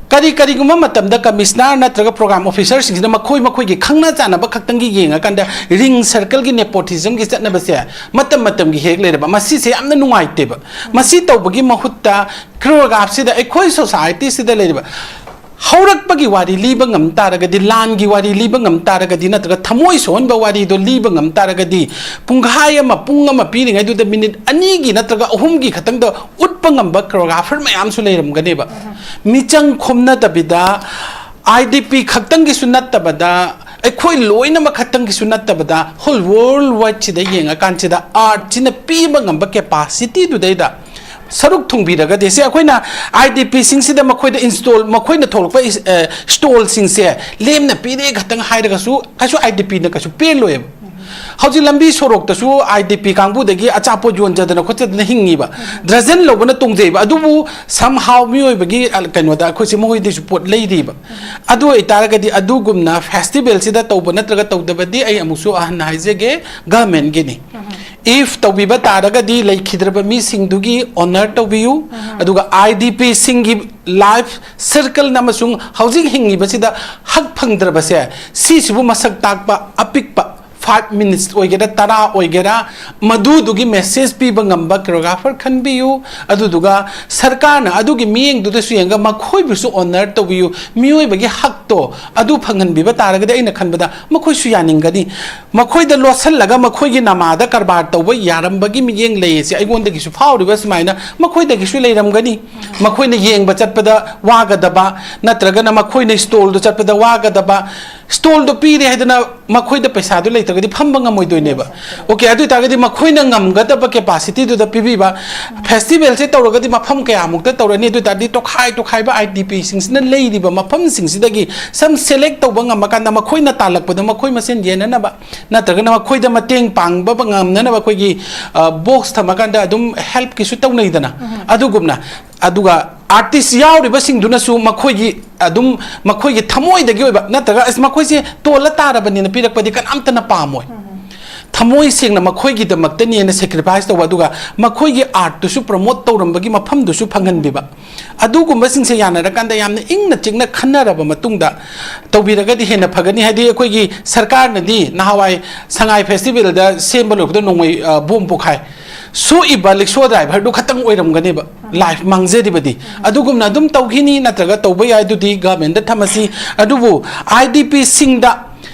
ꯀꯔꯤ ꯀꯔꯤꯒꯨꯝꯕ ꯃꯇꯝꯗ ꯀꯃꯤꯁꯅꯔ ꯅꯠꯇ꯭ꯔꯒ ꯄ꯭ꯔꯣꯒ꯭ꯔꯥꯝ ꯑꯣꯐꯤꯁꯔꯁꯤꯡꯁꯤꯅ ꯃꯈꯣꯏ ꯃꯈꯣꯏꯒꯤ ꯈꯪꯅ ꯆꯥꯟꯅꯕ ꯈꯛꯇꯪꯒꯤ ꯌꯦꯡꯉꯀꯥꯟꯗ ꯔꯤꯡ ꯁꯔꯀꯜꯒꯤ ꯅꯦꯄꯣꯇꯤꯖꯝꯒꯤ ꯆꯠꯅꯕꯁꯦ ꯃꯇꯝ ꯃꯇꯝꯒꯤ ꯍꯦꯛ ꯂꯩꯔꯕ, ꯃꯁꯤꯁꯦ ꯌꯥꯝꯅ ꯅꯨꯡꯉꯥꯏꯇꯦꯕ꯫ ꯃꯁꯤ ꯇꯧꯕꯒꯤ ꯃꯍꯨꯠꯇ ꯀ꯭ꯔꯤꯌꯣꯒ꯭ꯔꯥꯐꯁꯤꯗ ꯑꯩꯈꯣꯏ ꯁꯣꯁꯥꯏꯇꯤꯁꯤꯗ ꯂꯩꯔꯤꯕ ꯍꯧꯔꯛꯄꯒꯤ ꯋꯥꯔꯤ ꯂꯤꯕ ꯉꯝ ꯇꯥꯔꯒꯗꯤ, ꯂꯥꯟꯒꯤ ꯋꯥꯔꯤ ꯂꯤꯕ ꯉꯝ ꯇꯥꯔꯒꯗꯤ, ꯅꯠꯇ꯭ꯔꯒ ꯊꯃꯣꯏ ꯁꯣꯛꯍꯟꯕ ꯋꯥꯔꯤꯗꯣ ꯂꯤꯕ ꯉꯝ ꯇꯥꯔꯒꯗꯤ, ꯄꯨꯡꯈꯥꯏ ꯑꯃ, ꯄꯨꯡ ꯑꯃ ꯄꯤꯔꯤꯉꯩꯗꯨꯗ ꯃꯤꯅꯤꯠ ꯑꯅꯤꯒꯤ ꯅꯠꯇ꯭ꯔꯒ ꯑꯍꯨꯝꯒꯤ ꯈꯛꯇꯪꯗ ꯎꯠꯄ ꯉꯝꯕ ꯀ꯭ꯔꯤꯌꯣꯒ꯭ꯔꯥꯐꯔ ꯃꯌꯥꯝꯁꯨ ꯂꯩꯔꯝꯒꯅꯦꯕ꯫ ꯃꯤꯆꯪ ꯈꯣꯝꯅꯗꯕꯤꯗ, ꯑꯥꯏ ꯗꯤ ꯄꯤ ꯈꯛꯇꯪꯒꯤꯁꯨ ꯅꯠꯇꯕꯗ, ꯑꯩꯈꯣꯏ ꯂꯣꯏꯅꯃꯛ ꯈꯛꯇꯪꯒꯤꯁꯨ ꯅꯠꯇꯕꯗ, ꯍꯣꯜ ꯋꯥꯔꯜ ꯋꯥꯏꯗꯁꯤꯗ ꯌꯦꯡꯉꯀꯥꯟꯁꯤꯗ ꯑꯥꯔꯠꯁꯤꯅ ꯄꯤꯕ ꯉꯝꯕ ꯀꯦꯄꯥꯁꯤꯇꯤꯗꯨꯗꯩꯗ ꯁꯔꯨꯛ ꯊꯨꯡꯕꯤꯔꯒꯗꯤ, ꯁꯤ ꯑꯩꯈꯣꯏꯅ ꯑꯥꯏ ꯗꯤ ꯄꯤꯁꯤꯡꯁꯤꯗ ꯃꯈꯣꯏꯗ ꯏꯟꯁꯇꯣꯜ, ꯃꯈꯣꯏꯅ ꯊꯣꯛꯂꯛꯄ ꯏꯁ-, ꯑ, ꯁ꯭ꯇꯣꯜꯁꯤꯡꯁꯦ ꯂꯦꯝꯅ ꯄꯤꯔꯦ ꯈꯛꯇꯪ ꯍꯥꯏꯔꯒꯁꯨ ꯀꯩꯁꯨ ꯑꯥꯏ ꯗꯤ ꯄꯤꯅ ꯀꯩꯁꯨ ꯄꯦꯜꯂꯣꯏꯕ꯫ ꯍꯧꯖꯤꯛ ꯂꯝꯕꯤ ꯁꯣꯔꯣꯛꯇꯁꯨ ꯑꯥꯏ ꯗꯤ ꯄꯤ ꯀꯥꯡꯕꯨꯗꯒꯤ ꯑꯆꯥꯄꯣꯠ ꯌꯣꯟꯖꯗꯅ ꯈꯣꯠꯆꯗꯅ ꯍꯤꯡꯉꯤꯕ꯫ ꯗ꯭ꯔꯖꯟ ꯂꯧꯕꯅ ꯇꯣꯡꯖꯩꯕ꯫ ꯑꯗꯨꯕꯨ somehow ꯃꯤꯑꯣꯏꯕꯒꯤ, ꯑ, ꯀꯩꯅꯣꯗ ꯑꯩꯈꯣꯏꯁꯦ ꯃꯈꯣꯏꯗꯩꯁꯨ ꯄꯣꯠ ꯂꯩꯔꯤꯕ꯫ ꯑꯗꯨ ꯑꯣꯏꯇꯥꯔꯒꯗꯤ ꯑꯗꯨꯒꯨꯝꯅ ꯐꯦꯁꯇꯤꯚꯦꯜꯁꯤꯗ ꯇꯧꯕ ꯅꯠꯇ꯭ꯔꯒ ꯇꯧꯗꯕꯗꯤ ꯑꯩ ꯑꯃꯨꯛꯁꯨ ꯍꯟꯅ ꯍꯥꯏꯖꯒꯦ, ꯒꯚꯔꯟꯃꯦꯟꯠꯀꯤꯅꯤ꯫ If ꯇꯧꯕꯤꯕ ꯇꯥꯔꯒꯗꯤ ꯂꯩꯈꯤꯗ꯭ꯔꯕ ꯃꯤꯁꯤꯡꯗꯨꯒꯤ ꯑꯣꯅꯔ ꯇꯧꯕꯤꯌꯨ꯫ ꯑꯗꯨꯒ ꯑꯥꯏ ꯗꯤ ꯄꯤꯁꯤꯡꯒꯤ ꯂꯥꯏꯐ ꯁꯔꯀꯜ ꯑꯃꯁꯨꯡ ꯍꯧꯖꯤꯛ ꯍꯤꯡꯉꯤꯕꯁꯤꯗ ꯍꯛ ꯐꯪꯗ꯭ꯔꯕꯁꯦ, ꯁꯤꯁꯤꯕꯨ ꯃꯁꯛ ꯇꯥꯛꯄ ꯑꯄꯤꯛꯄ ꯐꯥꯏꯚ ꯃꯤꯅꯤꯠꯁ ꯑꯣꯏꯒꯦꯔꯥ, ꯇꯔꯥ ꯑꯣꯏꯒꯦꯔꯥ, ꯃꯗꯨꯗꯨꯒꯤ ꯃꯦꯁꯦꯖ ꯄꯤꯕ ꯉꯝꯕ ꯀ꯭ꯔꯤꯌꯣꯒ꯭ꯔꯥꯐꯔ ꯈꯟꯕꯤꯌꯨ꯫ ꯑꯗꯨꯗꯨꯒ ꯁꯔꯀꯥꯔꯅ ꯑꯗꯨꯒꯤ ꯃꯤꯠꯌꯦꯡꯗꯨꯗꯁꯨ ꯌꯦꯡꯉꯒ ꯃꯈꯣꯏꯕꯨꯁꯨ ꯑꯣꯅꯔ ꯇꯧꯕꯤꯌꯨ꯫ ꯃꯤꯑꯣꯏꯕꯒꯤ ꯍꯛꯇꯣ ꯑꯗꯨ ꯐꯪꯍꯟꯕꯤꯕ ꯇꯥꯔꯒꯗꯤ ꯑꯩꯅ ꯈꯟꯕꯗ ꯃꯈꯣꯏꯁꯨ ꯌꯥꯅꯤꯡꯒꯅꯤ꯫ ꯃꯈꯣꯏꯗ ꯂꯣꯠꯁꯤꯜꯂꯒ ꯃꯈꯣꯏꯒꯤ ꯅꯃꯥꯗ ꯀꯔꯕꯥꯔ ꯇꯧꯕ ꯌꯥꯔꯝꯕꯒꯤ ꯃꯤꯠꯌꯦꯡ ꯂꯩ ꯑꯁꯤ ꯑꯩꯉꯣꯟꯗꯒꯤꯁꯨ ꯐꯥꯎꯔꯤꯕ ꯁꯨꯃꯥꯏꯅ ꯃꯈꯣꯏꯗꯒꯤꯁꯨ ꯂꯩꯔꯝꯒꯅꯤ꯫ ꯃꯈꯣꯏꯅ ꯌꯦꯡꯕ ꯆꯠꯄꯗ ꯋꯥꯒꯗꯕ, ꯅꯠꯇ꯭ꯔꯒꯅ ꯃꯈꯣꯏꯅ ꯁ꯭ꯇꯣꯜꯗ ꯆꯠꯄꯗ ꯋꯥꯒꯗꯕ, ꯁ꯭ꯇꯣꯜꯗꯣ ꯄꯤꯔꯦ ꯍꯥꯏꯗꯅ ꯃꯈꯣꯏꯗ ꯄꯩꯁꯥꯗꯨ ꯂꯩꯇ꯭ꯔꯒꯗꯤ ꯐꯝꯕ ꯉꯝꯃꯣꯏꯗꯣꯏꯅꯦꯕ꯫ ꯑꯣꯀꯦ, ꯑꯗꯨ ꯑꯣꯏꯇꯥꯔꯒꯗꯤ ꯃꯈꯣꯏꯅ ꯉꯝꯒꯗꯕ ꯀꯦꯄꯥꯁꯤꯇꯤꯗꯨꯗ ꯄꯤꯕꯤꯕ꯫ ꯐꯦꯁꯇꯤꯚꯦꯜꯁꯦ ꯇꯧꯔꯒꯗꯤ ꯃꯐꯝ ꯀꯌꯥꯃꯨꯛꯇ ꯇꯧꯔꯅꯤ, ꯑꯗꯨ ꯑꯣꯏꯇꯥꯔꯗꯤ ꯇꯣꯈꯥꯏ ꯇꯣꯈꯥꯏꯕ ꯑꯥꯏ ꯗꯤ ꯄꯤꯁꯤꯡꯁꯤꯅ ꯂꯩꯔꯤꯕ ꯃꯐꯝꯁꯤꯡꯁꯤꯗꯒꯤ ꯁꯝ ꯁꯦꯂꯦꯛ ꯇꯧꯕ ꯉꯝꯃꯀꯥꯟꯗ ꯃꯈꯣꯏꯅ ꯇꯥꯜꯂꯛꯄꯗꯣ ꯃꯈꯣꯏ ꯃꯁꯦꯟ ꯌꯦꯟꯅꯅꯕ ꯅꯠꯇ꯭ꯔꯒꯅ ꯃꯈꯣꯏꯗ ꯃꯇꯦꯡ ꯄꯥꯡꯕ ꯉꯝꯅꯅꯕ ꯑꯩꯈꯣꯏꯒꯤ, ꯑ, ꯕꯣꯛꯁ ꯊꯝꯃꯀꯥꯟꯗ ꯑꯗꯨꯝ ꯍꯦꯜꯞꯀꯤꯁꯨ ꯇꯧꯅꯩꯗꯅ꯫ ꯑꯗꯨꯒꯨꯝꯅ, ꯑꯗꯨꯒ ꯑꯥꯔꯇꯤꯁ ꯌꯥꯎꯔꯤꯕꯁꯤꯡꯗꯨꯅꯁꯨ ꯃꯈꯣꯏꯒꯤ ꯑꯗꯨꯝ ꯃꯈꯣꯏꯒꯤ ꯊꯃꯣꯏꯗꯒꯤ ꯑꯣꯏꯕ, ꯅꯠꯇ꯭ꯔꯒ ꯑꯁ ꯃꯈꯣꯏꯁꯦ ꯇꯣꯜꯂ ꯇꯥꯔꯕꯅꯤꯅ ꯄꯤꯔꯛꯄꯗꯤ ꯀꯅꯥꯝꯇꯅ ꯄꯥꯝꯃꯣꯏ꯫ ꯊꯃꯣꯏ ꯁꯦꯡꯅ ꯃꯈꯣꯏꯒꯤꯗꯃꯛꯇꯅꯦꯅ ꯁꯦꯀ꯭ꯔꯤꯐꯥꯏꯁ ꯇꯧꯕ, ꯑꯗꯨꯒ ꯃꯈꯣꯏꯒꯤ ꯑꯥꯔꯠꯇꯨꯁꯨ ꯄ꯭ꯔꯃꯣꯠ ꯇꯧꯔꯝꯕꯒꯤ ꯃꯐꯝꯗꯨꯁꯨ ꯐꯪꯍꯟꯕꯤꯕ, ꯑꯗꯨꯒꯨꯝꯕꯁꯤꯡꯁꯦ ꯌꯥꯅꯔꯀꯥꯟꯗ ꯌꯥꯝꯅ ꯏꯪꯅ ꯆꯤꯛꯅ ꯈꯟꯅꯔꯕ ꯃꯇꯨꯡꯗ ꯇꯧꯕꯤꯔꯒꯗꯤ ꯍꯦꯟꯅ ꯐꯒꯅꯤ꯫ ꯍꯥꯏꯗꯤ ꯑꯩꯈꯣꯏꯒꯤ ꯁꯔꯀꯥꯔꯅꯗꯤ ꯅꯍꯥꯟꯋꯥꯏ ꯁꯉꯥꯏ ꯐꯦꯁꯇꯤꯚꯦꯜꯗ ꯁꯦꯝꯕ ꯂꯣꯏꯕꯗ ꯅꯣꯡꯃꯩ, ꯑ, ꯕꯣꯝ ꯄꯣꯈꯥꯏ ꯁꯣꯛꯏꯕ ꯂꯤꯛꯁꯣ ꯗ꯭ꯔꯥꯏꯚꯔꯗꯨ ꯈꯛꯇꯪ ꯑꯣꯏꯔꯝꯒꯅꯦꯕ ꯂꯥꯏꯐ ꯃꯥꯡꯖꯔꯤꯕꯗꯤ꯫ ꯑꯗꯨꯒꯨꯝꯅ ꯑꯗꯨꯝ ꯇꯧꯈꯤꯅꯤ, ꯅꯠꯇ꯭ꯔꯒ ꯇꯧꯕ ꯌꯥꯏ, ꯑꯗꯨꯗꯤ ꯒꯚꯔꯟꯃꯦꯟꯗ ꯊꯝꯃꯁꯤ꯫ ꯑꯗꯨꯕꯨ ꯑꯥꯏ ꯗꯤ ꯄꯤꯁꯤꯡꯗ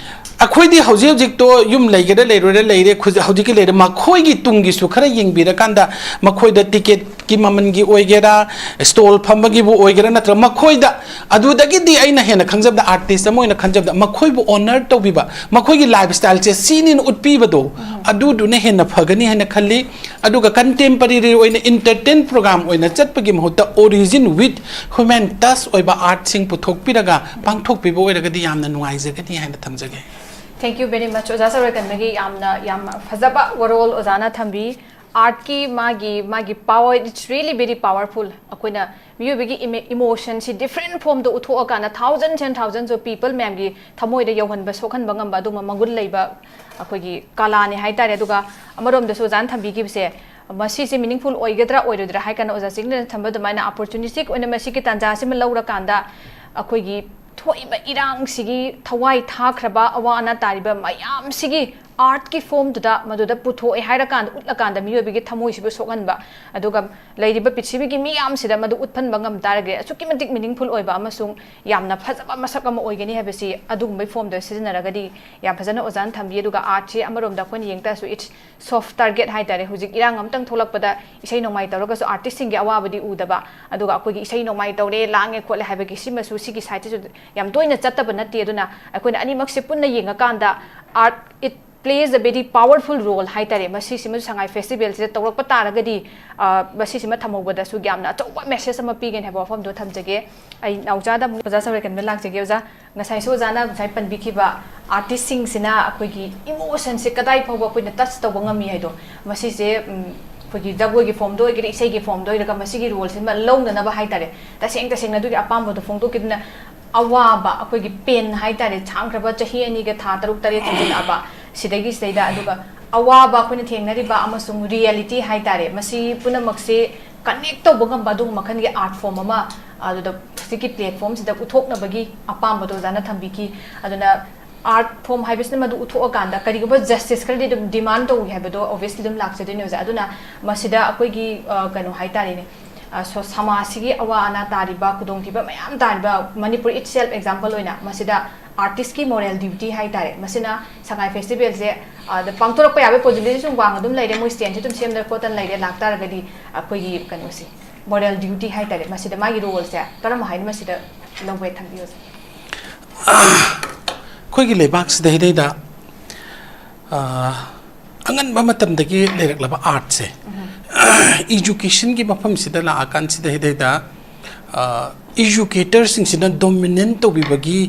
ꯑꯩꯈꯣꯏꯗꯤ ꯍꯧꯖꯤꯛ ꯍꯧꯖꯤꯛꯇꯣ ꯌꯨꯝ ꯂꯩꯒꯦꯔꯥ ꯂꯩꯔꯣꯏꯔꯥ ꯂꯩꯔꯦ, ꯈꯨꯖ-, ꯍꯧꯖꯤꯛꯀꯤ ꯂꯩꯔꯦ, ꯃꯈꯣꯏꯒꯤ ꯇꯨꯡꯒꯤꯁꯨ ꯈꯔ ꯌꯦꯡꯕꯤꯔꯀꯥꯟꯗ ꯃꯈꯣꯏꯗ ꯇꯤꯀꯦꯠꯀꯤ ꯃꯃꯜꯒꯤ ꯑꯣꯏꯒꯦꯔꯥ, ꯁ꯭ꯇꯣꯜ ꯐꯝꯕꯒꯤꯕꯨ ꯑꯣꯏꯒꯦꯔꯥ, ꯅꯠꯇ꯭ꯔꯒ ꯃꯈꯣꯏꯗ, ꯑꯗꯨꯗꯒꯤꯗꯤ ꯑꯩꯅ ꯍꯦꯟꯅ ꯈꯪꯖꯕꯗ, ꯑꯥꯔꯇꯤꯁ ꯑꯃ ꯑꯣꯏꯅ ꯈꯟꯖꯕꯗ, ꯃꯈꯣꯏꯕꯨ ꯑꯣꯅꯔ ꯇꯧꯕꯤꯕ, ꯃꯈꯣꯏꯒꯤ ꯂꯥꯏꯐ ꯁ꯭ꯇꯥꯏꯜꯁꯦ ꯁꯤꯅꯤꯅ ꯎꯠꯄꯤꯕꯗꯣ, ꯑꯗꯨꯗꯨꯅ ꯍꯦꯟꯅ ꯐꯒꯅꯤ ꯍꯥꯏꯅ ꯈꯜꯂꯤ꯫ ꯑꯗꯨꯒ ꯀꯟꯇꯦꯝꯄꯔꯔꯤ ꯑꯣꯏꯅ, ꯏꯟꯇꯔꯇꯦꯟ ꯄ꯭ꯔꯣꯒ꯭ꯔꯥꯝ ꯑꯣꯏꯅ ꯆꯠꯄꯒꯤ ꯃꯍꯨꯠꯇ origin with human touch ꯑꯣꯏꯕ ꯑꯥꯔꯠꯁꯤꯡ ꯄꯨꯊꯣꯛꯄꯤꯔꯒ ꯄꯥꯡꯊꯣꯛꯄꯤꯕ ꯑꯣꯏꯔꯒꯗꯤ ꯌꯥꯝꯅ ꯅꯨꯡꯉꯥꯏꯖꯒꯅꯤ ꯍꯥꯏꯅ ꯊꯝꯖꯒꯦ꯫ Thank you very much, ꯑꯣꯖꯥ ꯆꯥꯎꯔꯦꯀꯟꯕꯒꯤ ꯌꯥꯝꯅ, ꯌꯥꯝ ꯐꯖꯕ ꯋꯥꯔꯣꯜ ꯑꯣꯖꯥꯅ ꯊꯝꯕꯤ꯫ ꯑꯥꯔꯠꯀꯤ ꯃꯥꯒꯤ, ꯃꯥꯒꯤ power, it's really very powerful꯫ ꯑꯩꯈꯣꯏꯅ ꯃꯤꯑꯣꯏꯕꯒꯤ emotion ꯁꯤ different form the ꯎꯠꯊꯣꯛꯑꯀꯥꯟꯗ thousands and thousands of people ꯃꯌꯥꯝꯒꯤ ꯊꯃꯣꯏꯗ ꯌꯧꯍꯟꯕ, ꯁꯣꯛꯍꯟꯕ ꯉꯝꯕ ꯑꯗꯨꯒꯨꯝꯕ ꯃꯒꯨꯟ ꯂꯩꯕ ꯑꯩꯈꯣꯏꯒꯤ ꯀꯂꯥꯅꯤ ꯍꯥꯏꯇꯥꯔꯦ꯫ ꯑꯗꯨꯒ ꯑꯃꯔꯣꯝꯗꯁꯨ ꯑꯣꯖꯥꯅ ꯊꯝꯕꯤꯈꯤꯕꯁꯦ, ꯃꯁꯤꯁꯦ meaningful ꯑꯣꯏꯒꯗ꯭ꯔꯥ ꯑꯣꯏꯔꯣꯏꯗ꯭ꯔꯥ ꯍꯥꯏ ꯀꯥꯟꯗ ꯑꯣꯖꯥ ꯆꯤꯡꯂꯦꯟꯅ ꯊꯝꯕ ꯑꯗꯨꯃꯥꯏꯅ opportunistic ꯑꯣꯏꯅ ꯃꯁꯤꯒꯤ ꯇꯥꯟꯖꯥꯁꯤꯃ ꯂꯧꯔꯀꯥꯟꯗ ꯑꯩꯈꯣꯏꯒꯤ ꯊꯣꯛꯏꯕ ꯏꯔꯥꯡꯁꯤꯒꯤ ꯊꯋꯥꯏ ꯊꯥꯈ꯭ꯔꯕ ꯑꯋꯥ ꯑꯅꯥ ꯇꯥꯔꯤꯕ ꯃꯌꯥꯝꯁꯤꯒꯤ ꯑꯥꯔꯠꯀꯤ ꯐꯣꯝꯗꯨꯗ ꯃꯗꯨꯗ ꯄꯨꯊꯣꯛꯑꯦ ꯍꯥꯏꯔꯀꯥꯟꯗ, ꯎꯠꯂꯀꯥꯟꯗ ꯃꯤꯑꯣꯏꯕꯒꯤ ꯊꯃꯣꯏꯁꯤꯕꯨ ꯁꯣꯛꯍꯟꯕ, ꯑꯗꯨꯒ ꯂꯩꯔꯤꯕ ꯄ꯭ꯔꯤꯊꯤꯕꯤꯒꯤ ꯃꯤ ꯌꯥꯝꯁꯤꯗ ꯃꯗꯨ ꯎꯠꯍꯟꯕ ꯉꯝ ꯇꯥꯔꯒꯗꯤ ꯑꯁꯨꯛꯀꯤ ꯃꯇꯤꯛ meaningful ꯑꯣꯏꯕ ꯑꯃꯁꯨꯡ ꯌꯥꯝꯅ ꯐꯖꯕ ꯃꯁꯛ ꯑꯃ ꯑꯣꯏꯒꯅꯤ ꯍꯥꯏꯕꯁꯤ ꯑꯗꯨꯒꯨꯝꯕꯒꯤ ꯐꯣꯝꯗ ꯁꯤꯖꯤꯟꯅꯔꯒꯗꯤ ꯌꯥꯝ ꯐꯖꯅ ꯑꯣꯖꯥꯅ ꯊꯝꯕꯤ꯫ ꯑꯗꯨꯒ ꯑꯥꯔꯠꯁꯤ ꯑꯃꯔꯣꯝꯗ ꯑꯩꯈꯣꯏꯅ ꯌꯦꯡ ꯇꯥꯔꯁꯨ, it's soft target ꯍꯥꯏꯇꯥꯔꯦ꯫ ꯍꯧꯖꯤꯛ ꯏꯔꯥꯡ ꯑꯃꯇꯪ ꯊꯣꯛꯂꯛꯄꯗ ꯏꯁꯩ ꯅꯣꯡꯃꯥꯏ ꯇꯧꯔꯒꯁꯨ ꯑꯥꯔꯇꯤꯁꯁꯤꯡꯒꯤ ꯑꯋꯥꯕꯗꯤ ꯎꯗꯕ, ꯑꯗꯨꯒ ꯑꯩꯈꯣꯏꯒꯤ ꯏꯁꯩ ꯅꯣꯡꯃꯥꯏ ꯇꯧꯔꯦ, ꯂꯥꯡꯉꯦ ꯈꯣꯠꯂꯦ ꯍꯥꯏꯕꯒꯤ ꯁꯤꯃꯁꯨ ꯁꯤꯒꯤ ꯁꯥꯏꯠꯁꯤꯁꯨ ꯌꯥꯝ ꯇꯣꯏꯅ ꯆꯠꯇꯕ ꯅꯠꯇꯦ꯫ ꯑꯗꯨꯅ ꯑꯩꯈꯣꯏꯅ ꯑꯅꯤꯃꯛꯁꯦ ꯄꯨꯟꯅ ꯌꯦꯡꯉꯀꯥꯟꯗ, art, it plays a very powerful role ꯍꯥꯏꯇꯥꯔꯦ꯫ ꯃꯁꯤꯁꯤꯃꯁꯨ ꯁꯉꯥꯏ ꯐꯦꯁꯇꯤꯚꯦꯜꯁꯤꯗ ꯇꯧꯔꯛꯄ ꯇꯥꯔꯒꯗꯤ, ꯑ, ꯃꯁꯤꯁꯤꯃ ꯊꯝꯍꯧꯕꯗꯁꯨ ꯌꯥꯝꯅ ꯑꯆꯧꯕ ꯃꯦꯁꯦꯖ ꯑꯃ ꯄꯤꯒꯅꯤ ꯍꯥꯏꯕ ꯋꯥꯐꯝꯗꯣ ꯊꯝꯖꯒꯦ꯫ ꯑꯩ ꯅꯥꯎꯆꯥꯗ ꯑꯃꯨꯛ ꯑꯣꯖꯥ ꯆꯥꯎꯔꯦꯀꯟꯕ ꯂꯥꯛꯆꯒꯦ꯫ ꯑꯣꯖꯥ, ꯉꯁꯥꯏꯁꯨ ꯑꯣꯖꯥꯅ ꯉꯁꯥꯏ ꯄꯟꯕꯤꯈꯤꯕ ꯑꯥꯔꯇꯤꯁꯁꯤꯡꯁꯤꯅ ꯑꯩꯈꯣꯏꯒꯤ emotionꯁꯦ ꯀꯗꯥꯏ ꯐꯥꯎꯕ ꯑꯩꯈꯣꯏꯅ touch ꯇꯧꯕ ꯉꯝꯃꯤ ꯍꯥꯏꯗꯣ, ꯃꯁꯤꯁꯦ, ꯎꯝ, ꯑꯩꯈꯣꯏꯒꯤ ꯖꯒꯣꯏꯒꯤ ꯐꯣꯝꯗ ꯑꯣꯏꯒꯦꯔꯥ, ꯏꯁꯩꯒꯤ ꯐꯣꯝꯗ ꯑꯣꯏꯒꯦꯔꯥ, ꯃꯁꯤꯒꯤ ꯔꯣꯜꯁꯤꯃ ꯂꯧꯅꯅꯕ ꯍꯥꯏꯇꯥꯔꯦ, ꯇꯁꯦꯡ ꯇꯁꯦꯡꯅ ꯑꯗꯨꯒꯤ ꯑꯄꯥꯝꯕꯗꯣ ꯐꯣꯡꯗꯣꯛꯈꯤꯗꯨꯅ, ꯑꯋꯥꯕ, ꯑꯩꯈꯣꯏꯒꯤ ꯄꯦꯟ ꯍꯥꯏꯇꯥꯔꯦ, ꯁꯥꯡꯈ꯭ꯔꯕ ꯆꯍꯤ ꯑꯅꯤꯒ ꯊꯥ ꯇꯔꯨꯛ ꯇꯔꯦꯠ ꯁꯨꯖꯤꯜꯂꯛꯑꯕ ꯁꯤꯗꯒꯤ ꯁꯤꯗꯩꯗ ꯑꯗꯨꯒ ꯑꯋꯥꯕ ꯑꯩꯈꯣꯏꯅ ꯊꯦꯡꯅꯔꯤꯕ ꯑꯃꯁꯨꯡ ꯔꯤꯌꯦꯂꯤꯇꯤ ꯍꯥꯏꯇꯥꯔꯦ, ꯃꯁꯤ ꯄꯨꯝꯅꯃꯛꯁꯦ ꯀꯅꯦꯛ ꯇꯧꯕ ꯉꯝꯕ ꯑꯗꯨꯒꯨꯝꯕ ꯃꯈꯜꯒꯤ ꯑꯥꯔꯠ ꯐꯣꯝ ꯑꯃ ꯑꯗꯨꯗ ꯍꯧꯖꯤꯛꯀꯤ ꯄ꯭ꯂꯦꯠꯐꯣꯝꯁꯤꯗ ꯎꯠꯊꯣꯛꯅꯕꯒꯤ ꯑꯄꯥꯝꯕꯗꯣ ꯑꯣꯖꯥꯅ ꯊꯝꯕꯤꯈꯤ꯫ ꯑꯗꯨꯅ ꯑꯥꯔꯠ ꯐꯣꯝ ꯍꯥꯏꯕꯁꯤꯅ ꯃꯗꯨ ꯎꯠꯊꯣꯛꯑꯀꯥꯟꯗ ꯀꯔꯤꯒꯨꯝꯕ ꯖꯁꯇꯤꯁ ꯈꯔꯗꯤ ꯑꯗꯨꯝ ꯗꯤꯃꯥꯟ ꯇꯧꯏ ꯍꯥꯏꯕꯗꯣ ꯑꯣꯕꯤꯌꯁꯂꯤ ꯑꯗꯨꯝ ꯂꯥꯛꯆꯗꯣꯏꯅꯦ ꯑꯣꯖꯥ꯫ ꯑꯗꯨꯅ ꯃꯁꯤꯗ ꯑꯩꯈꯣꯏꯒꯤ ꯀꯩꯅꯣ ꯍꯥꯏꯇꯥꯔꯦꯅꯦ, ꯁꯣ ꯁꯃꯥꯖꯁꯤꯒꯤ ꯑꯋꯥ ꯑꯅꯥ ꯇꯥꯔꯤꯕ, ꯈꯨꯗꯣꯡꯊꯤꯕ ꯃꯌꯥꯝ ꯇꯥꯔꯤꯕ, ꯃꯅꯤꯄꯨꯔ ꯏꯠꯁꯦꯜꯐ ꯑꯦꯛꯖꯥꯝꯄꯜ ꯑꯣꯏꯅ ꯃꯁꯤꯗ ꯑꯥꯔꯇꯤꯁꯀꯤ ꯃꯣꯔꯦꯜ ꯗ꯭ꯌꯨꯇꯤ ꯍꯥꯏꯇꯥꯔꯦ, ꯃꯁꯤꯅ ꯁꯉꯥꯏ ꯐꯦꯁꯇꯤꯚꯦꯜꯁꯦ ꯑꯗ ꯄꯥꯡꯊꯣꯔꯛꯄ ꯌꯥꯕꯒꯤ ꯄꯣꯖꯤꯕꯤꯂꯤꯇꯤ ꯁꯨꯝ ꯋꯥꯡꯅ ꯑꯗꯨꯝ ꯂꯩꯔꯦ꯫ ꯃꯣꯏ ꯁ꯭ꯇꯦꯟꯁꯦ ꯑꯗꯨꯝ ꯁꯦꯝꯗꯅ ꯈꯣꯠꯇꯅ ꯂꯩꯔꯦ꯫ ꯂꯥꯛꯇꯥꯔꯒꯗꯤ ꯑꯩꯈꯣꯏꯒꯤ ꯀꯩꯅꯣꯁꯦ, ꯃꯣꯔꯦꯜ ꯗ꯭ꯌꯨꯇꯤ ꯍꯥꯏꯇꯥꯔꯦ, ꯃꯁꯤꯗ ꯃꯥꯒꯤ ꯔꯣꯜꯁꯦ ꯀꯔꯝꯕ ꯍꯥꯏꯅ ꯃꯁꯤꯗ ꯂꯧꯕ ꯌꯥꯏ? ꯊꯝꯕꯤꯌꯨ ꯑꯣꯖꯥ꯫ ꯑꯩꯈꯣꯏꯒꯤ ꯂꯩꯕꯥꯛꯁꯤꯗꯩꯗꯩꯗ ꯑꯉꯟꯕ ꯃꯇꯝꯗꯒꯤ ꯂꯩꯔꯛꯂꯕ ꯑꯥꯔꯠꯁꯦ, ꯏꯖꯨꯀꯦꯁꯟꯒꯤ ꯃꯐꯝꯁꯤꯗ ꯂꯥꯛꯑꯀꯥꯟꯁꯤꯗꯩꯗꯩꯗ ꯏꯖꯨꯀꯦꯇꯔꯁꯤꯡꯁꯤꯅ ꯗꯣꯃꯤꯅꯦꯟ ꯇꯧꯕꯤꯕꯒꯤ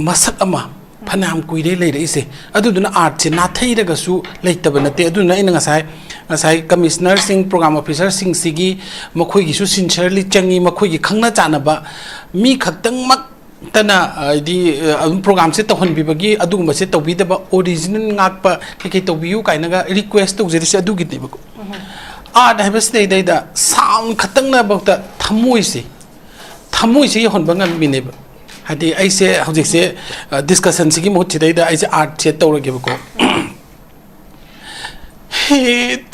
ꯃꯁꯛ ꯑꯃ ꯐꯅꯌꯥꯝ ꯀꯨꯏꯔꯦ ꯂꯩꯔꯛꯏꯁꯦ꯫ ꯑꯗꯨꯗꯨꯅ ꯑꯥꯔꯠꯁꯦ ꯅꯥꯊꯩꯔꯒꯁꯨ ꯂꯩꯇꯕ ꯅꯠꯇꯦ꯫ ꯑꯗꯨꯗꯨꯅ ꯑꯩꯅ ꯉꯁꯥꯏ ꯉꯁꯥꯏ ꯀꯃꯤꯁꯅꯔꯁꯤꯡ, ꯄ꯭ꯔꯣꯒ꯭ꯔꯥꯝ ꯑꯣꯐꯤꯁꯔꯁꯤꯡꯁꯤꯒꯤ ꯃꯈꯣꯏꯒꯤꯁꯨ ꯁꯤꯟꯁꯤꯌꯔꯂꯤ ꯆꯪꯉꯤ, ꯃꯈꯣꯏꯒꯤ ꯈꯪꯅ ꯆꯥꯟꯅꯕ ꯃꯤ ꯈꯛꯇꯪꯃꯛꯇꯅ ꯍꯥꯏꯗꯤ ꯑꯗꯨꯝ ꯄ꯭ꯔꯣꯒ꯭ꯔꯥꯝꯁꯦ ꯇꯧꯍꯟꯕꯤꯕꯒꯤ ꯑꯗꯨꯒꯨꯝꯕꯁꯦ ꯇꯧꯕꯤꯗꯕ, ꯑꯣꯔꯤꯖꯤꯅꯦꯜ ꯉꯥꯛꯄ ꯀꯩꯀꯩ ꯇꯧꯕꯤꯌꯨ ꯀꯥꯏꯅꯒ ꯔꯤꯀ꯭ꯋꯦꯁ ꯇꯧꯖꯔꯤꯁꯦ ꯑꯗꯨꯒꯤꯅꯦꯕꯀꯣ꯫ ꯑꯥꯔꯠ ꯍꯥꯏꯕꯁꯤꯗꯩꯗꯩꯗ ꯁꯥꯎꯟ ꯈꯛꯇꯪꯅꯐꯥꯎꯗ ꯊꯃꯣꯏꯁꯦ ꯊꯃꯣꯏꯁꯦ ꯌꯧꯍꯟꯕ ꯉꯝꯃꯤꯅꯦꯕ꯫ ꯍꯥꯏꯗꯤ ꯑꯩꯁꯦ ꯍꯧꯖꯤꯛꯁꯦ ꯗꯤꯁꯀꯁꯟꯁꯤꯒꯤ ꯃꯍꯨꯠꯁꯤꯗꯩꯗ ꯑꯩꯁꯦ ꯑꯥꯔꯠꯁꯦ ꯇꯧꯔꯒꯦꯕꯀꯣ꯫ ꯍꯦ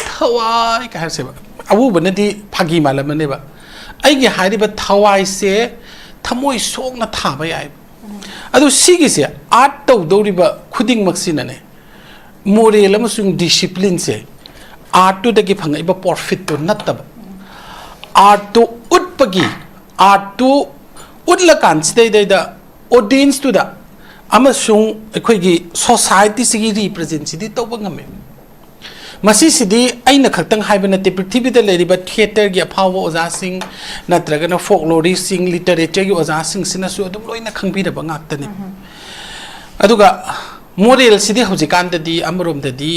ꯊꯋꯥꯏ ꯀꯩ ꯍꯥꯏꯔꯁꯦꯕ, ꯑꯎꯕꯅꯗꯤ ꯐꯥꯒꯤ ꯃꯥꯜꯂꯝꯃꯅꯦꯕ꯫ ꯑꯩꯒꯤ ꯍꯥꯏꯔꯤꯕ ꯊꯋꯥꯏꯁꯦ ꯊꯃꯣꯏ ꯁꯣꯛꯅ ꯊꯥꯕ ꯌꯥꯏꯕ꯫ ꯑꯗꯨ ꯁꯤꯒꯤꯁꯦ ꯑꯥꯔꯠ ꯇꯧꯗꯧꯔꯤꯕ ꯈꯨꯗꯤꯡꯃꯛꯁꯤꯅꯅꯦ, ꯃꯣꯔꯦꯜ ꯑꯃꯁꯨꯡ ꯗꯤꯁꯤꯄ꯭ꯂꯤꯟꯁꯦ ꯑꯥꯔꯠꯇꯨꯗꯒꯤ ꯐꯪꯉꯛꯏꯕ ꯄ꯭ꯔꯣꯐꯤꯠꯇꯨ ꯅꯠꯇꯕ, ꯑꯥꯔꯠꯇꯨ ꯎꯠꯄꯒꯤ, ꯑꯥꯔꯠꯇꯨ ꯎꯠꯂꯀꯥꯟꯁꯤꯗꯩꯗꯩꯗ ꯑꯣꯗꯤꯌꯦꯟꯁꯇꯨꯗ ꯑꯃꯁꯨꯡ ꯑꯩꯈꯣꯏꯒꯤ ꯁꯣꯁꯥꯏꯇꯤꯁꯤꯒꯤ ꯔꯤꯄ꯭ꯔꯖꯦꯟꯁꯤꯗꯤ ꯇꯧꯕ ꯉꯝꯃꯦ꯫ ꯃꯁꯤꯁꯤꯗꯤ ꯑꯩꯅ ꯈꯛꯇꯪ ꯍꯥꯏꯕ ꯅꯠꯇꯦ, ꯄ꯭ꯔꯤꯊꯤꯕꯤꯗ ꯂꯩꯔꯤꯕ ꯊꯤꯌꯦꯇꯔꯒꯤ ꯑꯐꯥꯎꯕ ꯑꯣꯖꯥꯁꯤꯡ ꯅꯠꯇ꯭ꯔꯒꯅ ꯐꯣꯛꯂꯣꯔꯤꯁꯁꯤꯡ, ꯂꯤꯇꯔꯦꯆꯔꯒꯤ ꯑꯣꯖꯥꯁꯤꯡꯁꯤꯅꯁꯨ ꯑꯗꯨꯝ ꯂꯣꯏꯅ ꯈꯪꯕꯤꯔꯕ ꯉꯥꯛꯇꯅꯤ꯫ ꯑꯗꯨꯒ ꯃꯣꯔꯦꯜꯁꯤꯗꯤ ꯍꯧꯖꯤꯛꯀꯥꯟꯗꯗꯤ ꯑꯃꯔꯣꯝꯗꯗꯤ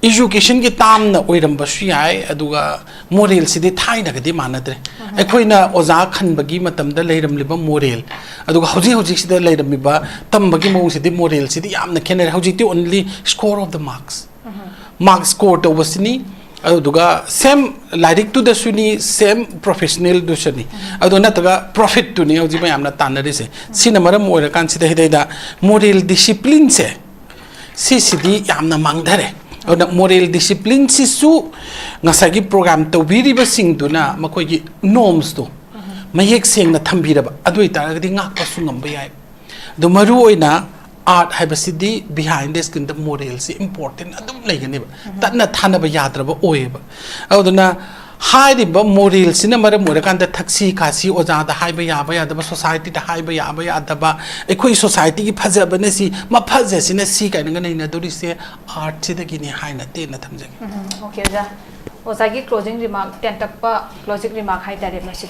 ꯏꯖꯨꯀꯦꯁꯟꯒꯤ ꯇꯥꯝꯅ ꯑꯣꯏꯔꯝꯕꯁꯨ ꯌꯥꯏ꯫ ꯑꯗꯨꯒ ꯃꯣꯔꯦꯜꯁꯤꯗꯤ ꯊꯥꯏꯅꯒꯗꯤ ꯃꯥꯟꯅꯗ꯭ꯔꯦ꯫ ꯑꯩꯈꯣꯏꯅ ꯑꯣꯖꯥ ꯈꯟꯕꯒꯤ ꯃꯇꯝꯗ ꯂꯩꯔꯝꯂꯤꯕ ꯃꯣꯔꯦꯜ, ꯑꯗꯨꯒ ꯍꯧꯖꯤꯛ ꯍꯧꯖꯤꯛꯁꯤꯗ ꯂꯩꯔꯝꯃꯤꯕ ꯇꯝꯕꯒꯤ ꯃꯑꯣꯡꯁꯤꯗꯤ, ꯃꯣꯔꯦꯜꯁꯤꯗꯤ ꯌꯥꯝꯅ ꯈꯦꯠꯅꯔꯦ꯫ ꯍꯧꯖꯤꯛꯇꯤ only score of the marks, mark score ꯇꯧꯕꯁꯤꯅꯤ꯫ ꯑꯗꯨꯗꯨꯒ ꯁꯦꯝ ꯂꯥꯏꯔꯤꯛꯇꯨꯗꯁꯨꯅꯤ, ꯁꯦꯝ ꯄ꯭ꯔꯣꯐꯦꯁꯅꯦꯜꯗꯨꯁꯨꯅꯤ꯫ ꯑꯗꯨ ꯅꯠꯇ꯭ꯔꯒ ꯄ꯭ꯔꯣꯐꯤꯠꯇꯨꯅꯤ ꯍꯧꯖꯤꯛ ꯃꯌꯥꯝꯅ ꯇꯥꯟꯅꯔꯤꯁꯦ꯫ ꯁꯤꯅ ꯃꯔꯝ ꯑꯣꯏꯔꯀꯥꯟꯁꯤꯗ ꯍꯤꯗꯩꯗ ꯃꯣꯔꯦꯜ ꯗꯤꯁꯤꯄ꯭ꯂꯤꯟꯁꯦ, ꯁꯤꯁꯤꯗꯤ ꯌꯥꯝꯅ ꯃꯥꯡꯊꯔꯦ꯫ ꯑꯗꯨꯅ ꯃꯣꯔꯦꯜ ꯗꯤꯁꯤꯄ꯭ꯂꯤꯟꯁꯤꯁꯨ ꯉꯁꯥꯏꯒꯤ ꯄ꯭ꯔꯣꯒ꯭ꯔꯥꯝ ꯇꯧꯕꯤꯔꯤꯕꯁꯤꯡꯗꯨꯅ ꯃꯈꯣꯏꯒꯤ ꯅꯣꯔꯝꯁꯇꯣ ꯃꯌꯦꯛ ꯁꯦꯡꯅ ꯊꯝꯕꯤꯔꯕ, ꯑꯗꯨ ꯑꯣꯏꯇꯥꯔꯒꯗꯤ ꯉꯥꯛꯄꯁꯨ ꯉꯝꯕ ꯌꯥꯏ꯫ ꯑꯗꯣ ꯃꯔꯨ ꯑꯣꯏꯅ ꯑꯥꯔꯠ ꯍꯥꯏꯕꯁꯤꯗꯤ behind the screen ꯗ ꯃꯣꯔꯦꯜꯁꯤ ꯏꯝꯄꯣꯔꯇꯦꯟ ꯑꯗꯨꯝ ꯂꯩꯒꯅꯦꯕ, ꯇꯠꯅ ꯊꯥꯅꯕ ꯌꯥꯗ꯭ꯔꯕ ꯑꯣꯏꯌꯦꯕ꯫ ꯑꯗꯨꯅ ꯍꯥꯏꯔꯤꯕ ꯃꯣꯔꯦꯜꯁꯤꯅ ꯃꯔꯝ ꯑꯣꯏꯔꯀꯥꯟꯗ ꯊꯛꯁꯤ ꯈꯥꯁꯤ, ꯑꯣꯖꯥꯗ ꯍꯥꯏꯕ ꯌꯥꯕ ꯌꯥꯗꯕ, ꯁꯣꯁꯥꯏꯇꯤꯗ ꯍꯥꯏꯕ ꯌꯥꯕ ꯌꯥꯗꯕ, ꯑꯩꯈꯣꯏ ꯁꯣꯁꯥꯏꯇꯤꯒꯤ ꯐꯖꯕꯅ ꯁꯤ, ꯃꯐꯖꯁꯤꯅ ꯁꯤ ꯀꯥꯏꯅꯒ ꯅꯩꯅꯗꯣꯔꯤꯁꯦ ꯑꯥꯔꯠꯁꯤꯗꯒꯤꯅꯤ ꯍꯥꯏꯅ ꯇꯦꯟꯅ ꯊꯝꯖꯒꯦ꯫ ꯎꯝ, ꯑꯣꯀꯦ ꯑꯣꯖꯥ꯫ ꯑꯣꯖꯥꯒꯤ ꯀ꯭ꯂꯣꯖꯤꯡ ꯔꯤꯃꯥꯔꯛ, ꯇꯦꯟꯇꯛꯄ ꯀ꯭ꯂꯣꯖꯤꯡ ꯔꯤꯃꯥꯔꯛ ꯍꯥꯏꯇꯥꯔꯦ ꯃꯁꯤ꯫